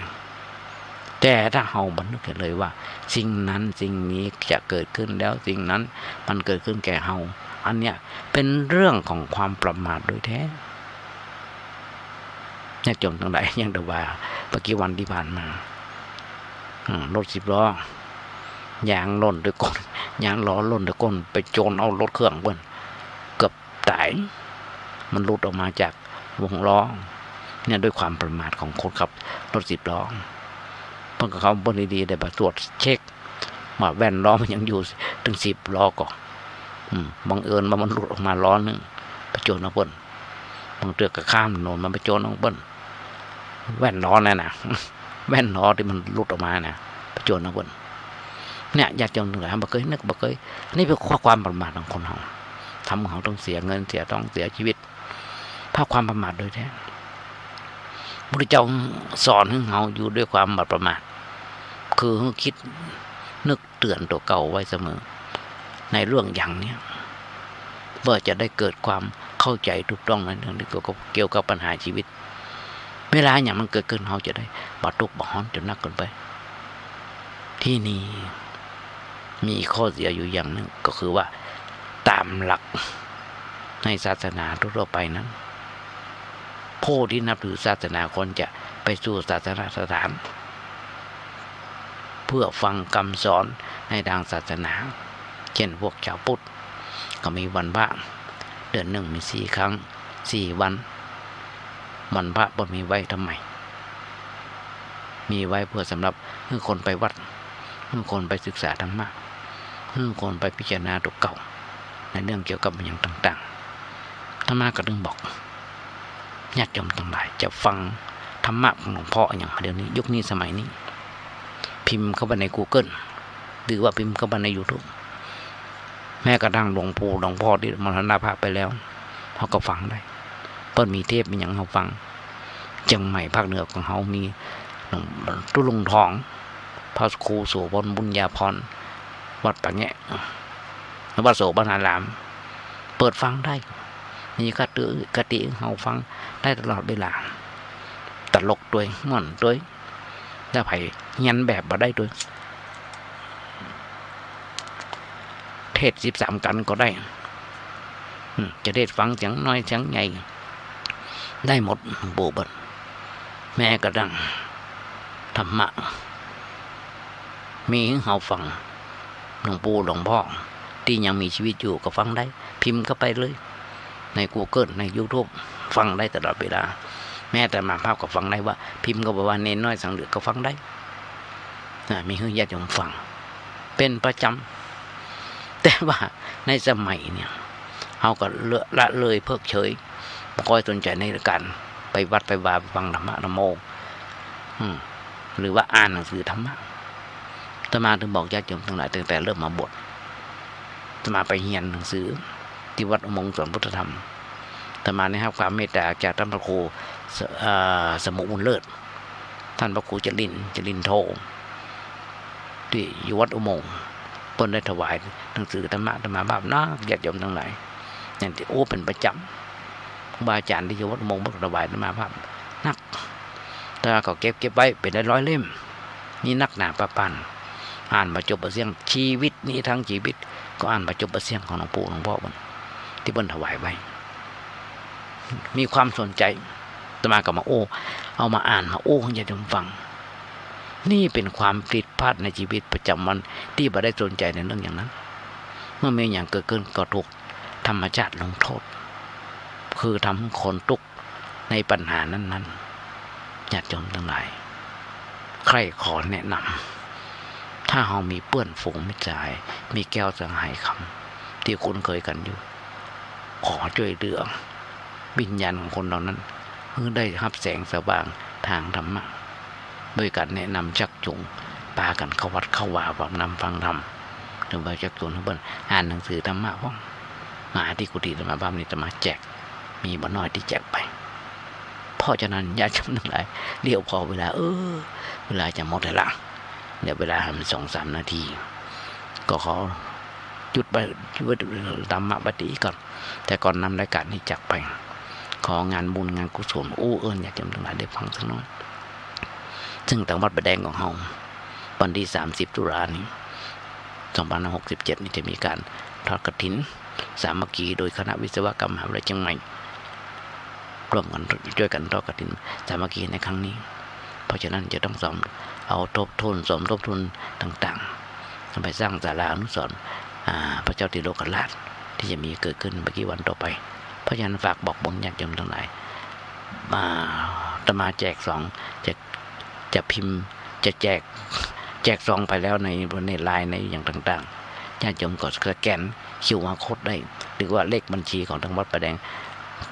แต่ถ้าเฮาบ่นึกเลยว่าสิ่งนั้นสิ่งนี้จะเกิดขึ้นแล้ว สิ่งนั้นมันเกิดขึ้นแก่เฮา อันเนี้ยเป๋นเรื่องของความประมาทโดยแท้ ญาติโยมตังหลาย อย่างแต่ว่าบ่กี่วันตี้ผ่านมา อืม รถสิบล้อ ยางล่นตวยก้น ยางล้อล่นตวยก้น ไปจนเอารถเครื่องเปิ้น เกือบ ต๋าย มันหลุดออกมาจากวงล้อ เนี่ย ด้วยความประมาทของคนขับรถสิบล้อ เปิ้นก็เข้าเปิ้นดีๆ ได้มาตรวจเช็คว่าแว่นล้อมันยังอยู่เถิงสิบล้อก่อ อืม บังเอิญว่ามันหลุดออกมาล้อนึ่ง ไปจนเอาเปิ้น บางเตื้อก็ข้ามถนนมาไปจนเอาเปิ้น แว่นล้อนั่นน่ะ แว่นล้อตี้มันหลุดออกมาน่ะ ไปจนเอาเปิ้น เนี่ย ญาติโยมตังหลาย บ่เกยนึก บ่เกย นี่เป๋นข้อความประมาทของคนเฮา ทำหื้อเฮาต้องเสียเงิน เสียทอง เสียชีวิต เพราะความประมาทโดยแท้ พุทธเจ้าสอนหื้อเฮาอยู่ด้วยความบ่ประมาท คือหื้อกึ๊ดนึกเตื๋อนตั๋วเก่าไว้เสมอ ในเรื่องอย่างเนี้ย เปื้อจะได้เกิดความเข้าใจ๋ถูกต้องในเรื่องที่เกี่ยวกับ เกี่ยวกับปัญหาชีวิต เวลาหยังมันเกิดขึ้น เฮาจะได้บ่ตุ๊กข์บ่ฮ้อนจ๋นนักเกินไป ทีนี้มีข้อเสียอยู่อย่างนึ่ง ก็คือว่าต๋ามหลักในศาสนาทั่วๆ ไปนั้น ผู้ตี้นับถือศาสนาควรจะไปสู่ศาสนสถาน เปื้อฟังกำสอนในตางศาสนา เจ้นพวกจาวพุทธ ก็มีวันพระ เดือนนึ่งมีสี่ครั้ง สี่วัน วันพระบ่มีไว้ทำไม มีไว้เพื่อสำหรับหื้อคนไปวัด หื้อคนไปศึกษาธรรมะ หื้อคนไปพิจารณาตั๋วเก่า ในเรื่องเกี่ยวกับอะหยังต่างๆ อาตมาก็จึงบอก ญาติโยมตังหลายจะฟังธรรมะของหลวงพ่ออะหยัง เดี๋ยวนี้ ยุคนี้ สมัยนี้ พิมพ์เข้าไปในกูเกิล หรือว่าพิมพ์เข้าไปในยูทูบ แม้กระทั่งหลวงปู่หลวงพ่อตี้มรณภาพไปแล้ว เฮาก็ฟังได้ เปิ้นมีเทปมีหยังเฮาฟัง เจียงใหม่ภาคเหนือของเฮามีหลวงปู่ลุงทอง พระครูโสภณบุญญาภรณ์ วัดป่าแงะ วัดโสภณาราม เปิดฟังได้ มีคติ คติหื้อเฮาฟังได้ตลอดเวลา ตลกตวย ม่วนตวย ถ้าใผเฮียนแบบบ่ได้ตวย เทศน์สิบสามกัณฑ์ก็ได้ อืม จะเทศน์ฟังเสียงน้อยเสียงใหญ่ ได้หมด หลวงปู่เปิ้น แม้กระทั่งธรรมะ มีหื้อเฮาฟัง หลวงปู่หลวงพ่อตี้ยังมีชีวิตอยู่ก็ฟังได้ พิมพ์เข้าไปเลย ในกูเกิล ในยูทูบ ฟังได้ตลอดเวลา แม้แต่อาตมาภาพก็ฟังได้ว่า พิมพ์เข้าไปว่าเณรน้อยสังเหลืองก็ฟังได้ อ่า มีหื้อญาติโยมฟัง เป๋นประจ๋ำ แต่ว่าในสมัยเนี่ย เฮาก็เลอะ ละเลยเพิกเฉย บ่ค่อยสนใจ๋ในก๋านไปวัดไปวาฟังธรรมะธรรมโม อืม หรือว่าอ่านหนังสือธรรมะ อาตมาถึงบอกญาติโยมตังหลายตั้งแต่เริ่มมาบวช อาตมาไปเฮียนหนังสือตี้วัดอุโมงค์สอนพุทธธรรม อาตมาได้ฮับความเมตต๋าจากต้านพระครู เอ่อ สมุบุญเลิศ ต้านพระครูจรินทร์ จรินทร์โท ตี้อยู่วัดอุโมงค์ เปิ้นได้ถวายหนังสือธรรมะอาตมาภาพนัก ญาติโยมตังหลาย อย่างตี้ โอ้ เป๋นประจ๋ำ ครูบาอาจ๋ารย์ตี้อยู่วัดอุโมงค์เปิ้นถวายอาตมาภาพนัก อาตมาก็เก็บ เก็บไว้เป๋นร้อยๆ เล่ม มีนักหนาปะปาน อ่านบ่จบบ่เสี้ยง ชีวิตนี้ทั้งชีวิตก็อ่านบ่จบบ่เสี้ยง ของหลวงปู่หลวงพ่อเปิ้น ตี้เปิ้นถวายไว้ มีความสนใจ๋ อาตมาก็มาโอ้ เอามาอ่าน มาโอ้หื้อญาติโยมฟัง นี่เป๋นความผิดพลาดในชีวิตประจ๋ำวัน ตี้บ่ได้สนใจ๋ในเรื่องอย่างนั้น เมื่อมีอะหยังเกิดขึ้นก็ถูกธรรมชาติลงโต้ษ คือทำหื้อคนตุ๊กข์ในปัญหานั้นๆ ญาติโยมตังหลาย ใค่ขอแนะนำ ถ้าเฮามีเปื้อนฝูงมิตรสหาย มีแก้วสหายคำ ตี้คุ้นเคยกั๋นอยู่ ขอจ้วยเหลือวิญญาณของคนเหล่านั้น หื้อได้ฮับแสงสว่างตางธรรมะ โดยก๋านแนะนำชักจูง ปากั๋นเข้าวัดเข้าวา ฟังธรรม ฟังธรรม หรือว่าชักจูงหื้อเปิ้นอ่านหนังสือธรรมะพ่อง มาตี้กุฏิอาตมาภาพนี่ อาตมาแจก มีบ่น้อยตี้แจกไป เพราะฉะนั้นญาติโยมตังหลาย เดี๋ยวพอเวลา เออ เวลาจะหมดแล้วละ เหลือเวลาหันสองสามนาที ก็ขอหยุดไว้ หยุดไว้ธรรมะบัดนี้ก่อน แต่ก่อนนำรายก๋านนี้จากไป ของานบุญงานกุศล อู้เอิ้นญาติโยมตังหลายได้ฟังสักน้อย ซึ่งตางวัดป่าแดงของเฮา วันตี้สามสิบตุลานี้ สองพันห้าร้อยหกสิบเจ็ดนี้ จะมีก๋านทอดกฐินสามัคคี โดยคณะวิศวกรรมมหาวิทยาลัยเชียงใหม่ ร่วมกั๋นจ้วยกั๋นทอดกฐินสามัคคีในครั้งนี้ เพราะฉะนั้นจะต้องสม เอาทบทุน สมทบทุนต่างๆ ไปสร้างศาลาอนุสรณ์ อ่า พระเจ้าติโลกราช ตี้จะมีเกิดขึ้นบ่กี่วันต่อไป เพราะฉะนั้นฝากบอกบุญญาติโยมตังหลาย อ่า อาตมาแจกซอง จะ จะพิมพ์ จะแจก แจกซองไปแล้วใน ในไลน์ ในอย่างต่างๆ ญาติโยมก็สแกน คิวอาร์ โค้ด ได้ หรือว่าเลขบัญชีของตางวัดป่าแดง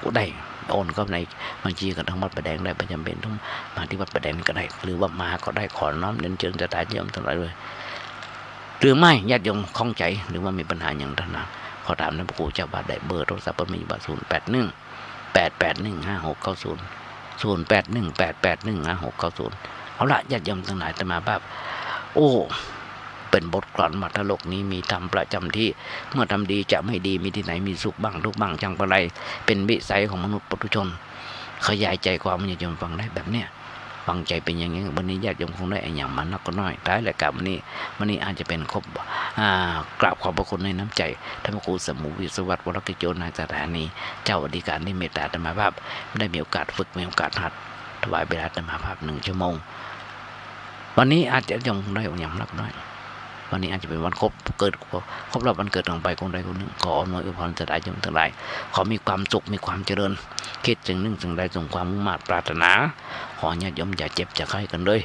ก็ได้ โอนเข้าในบัญชีของตางวัดป่าแดงได้ บ่จำเป๋นต้องมาตี้วัดป่าแดงก็ได้ หรือว่ามาก็ได้ ขอน้อมเรียนเจียญศรัทธาญาติโยมตังหลายตวย หรือไม่ญาติโยมข้องใจ๋ หรือว่ามีปัญหาอะหยังต่างๆ ขอถามต้านพระครูเจ้าวัดได้ เบอร์โทรศัพท์เปิ้นมีอยู่ว่า ศูนย์แปดหนึ่ง แปดแปดหนึ่ง ห้าหกเก้าศูนย์ ศูนย์แปดหนึ่ง แปดแปดหนึ่ง ห้าหกเก้าศูนย์ เอาละญาติโยมตังหลาย อาตมาภาพ โอ้ เป๋นบทกลอนว่า ถ้าโลกนี้มีธรรมประจ๋ำตี้ เมื่อทำดีจะไม่ดี มีตี้ไหนมีสุขบ้างทุกข์บ้าง ช่างประไล เป๋นวิสัยของมนุษย์ปุถุชน ขยายใจ๋ความญาติโยมฟังได้แบบเนี้ย ฟังใจ๋เป๋นอย่างนี้ วันนี้ญาติโยมคงได้อะหยังมานักก็น้อย ท้ายรายก๋านวันนี้ วันนี้อาจจะเป๋นครบ อ่า กราบขอบพระคุณในน้ำใจ๋ ต้านพระครูสมุวิศวัตร วรกิจโจ นายสถานี เจ้าอธิการตี้เมตต๋าอาตมาภาพ ได้มีโอกาสฝึก มีโอกาสหัด ถวายเวลาอาตมาภาพหนึ่งชั่วโมง วันนี้อาจจะยังได้อะหยังนักก็น้อย วันนี้อาจจะเป๋นวันครบเกิด ครบรอบวันเกิดของใผคนใดคนนึ่ง ขออำนวยอวยพรศรัทธาญาติโยมตังหลาย ขอมีความสุข มีความเจริญ คิดสิ่งนึ่งสิ่งใดสมความมุ่งมาดปรารถนา ขอญาติโยมอย่าเจ็บอย่าไข้กั๋นเลย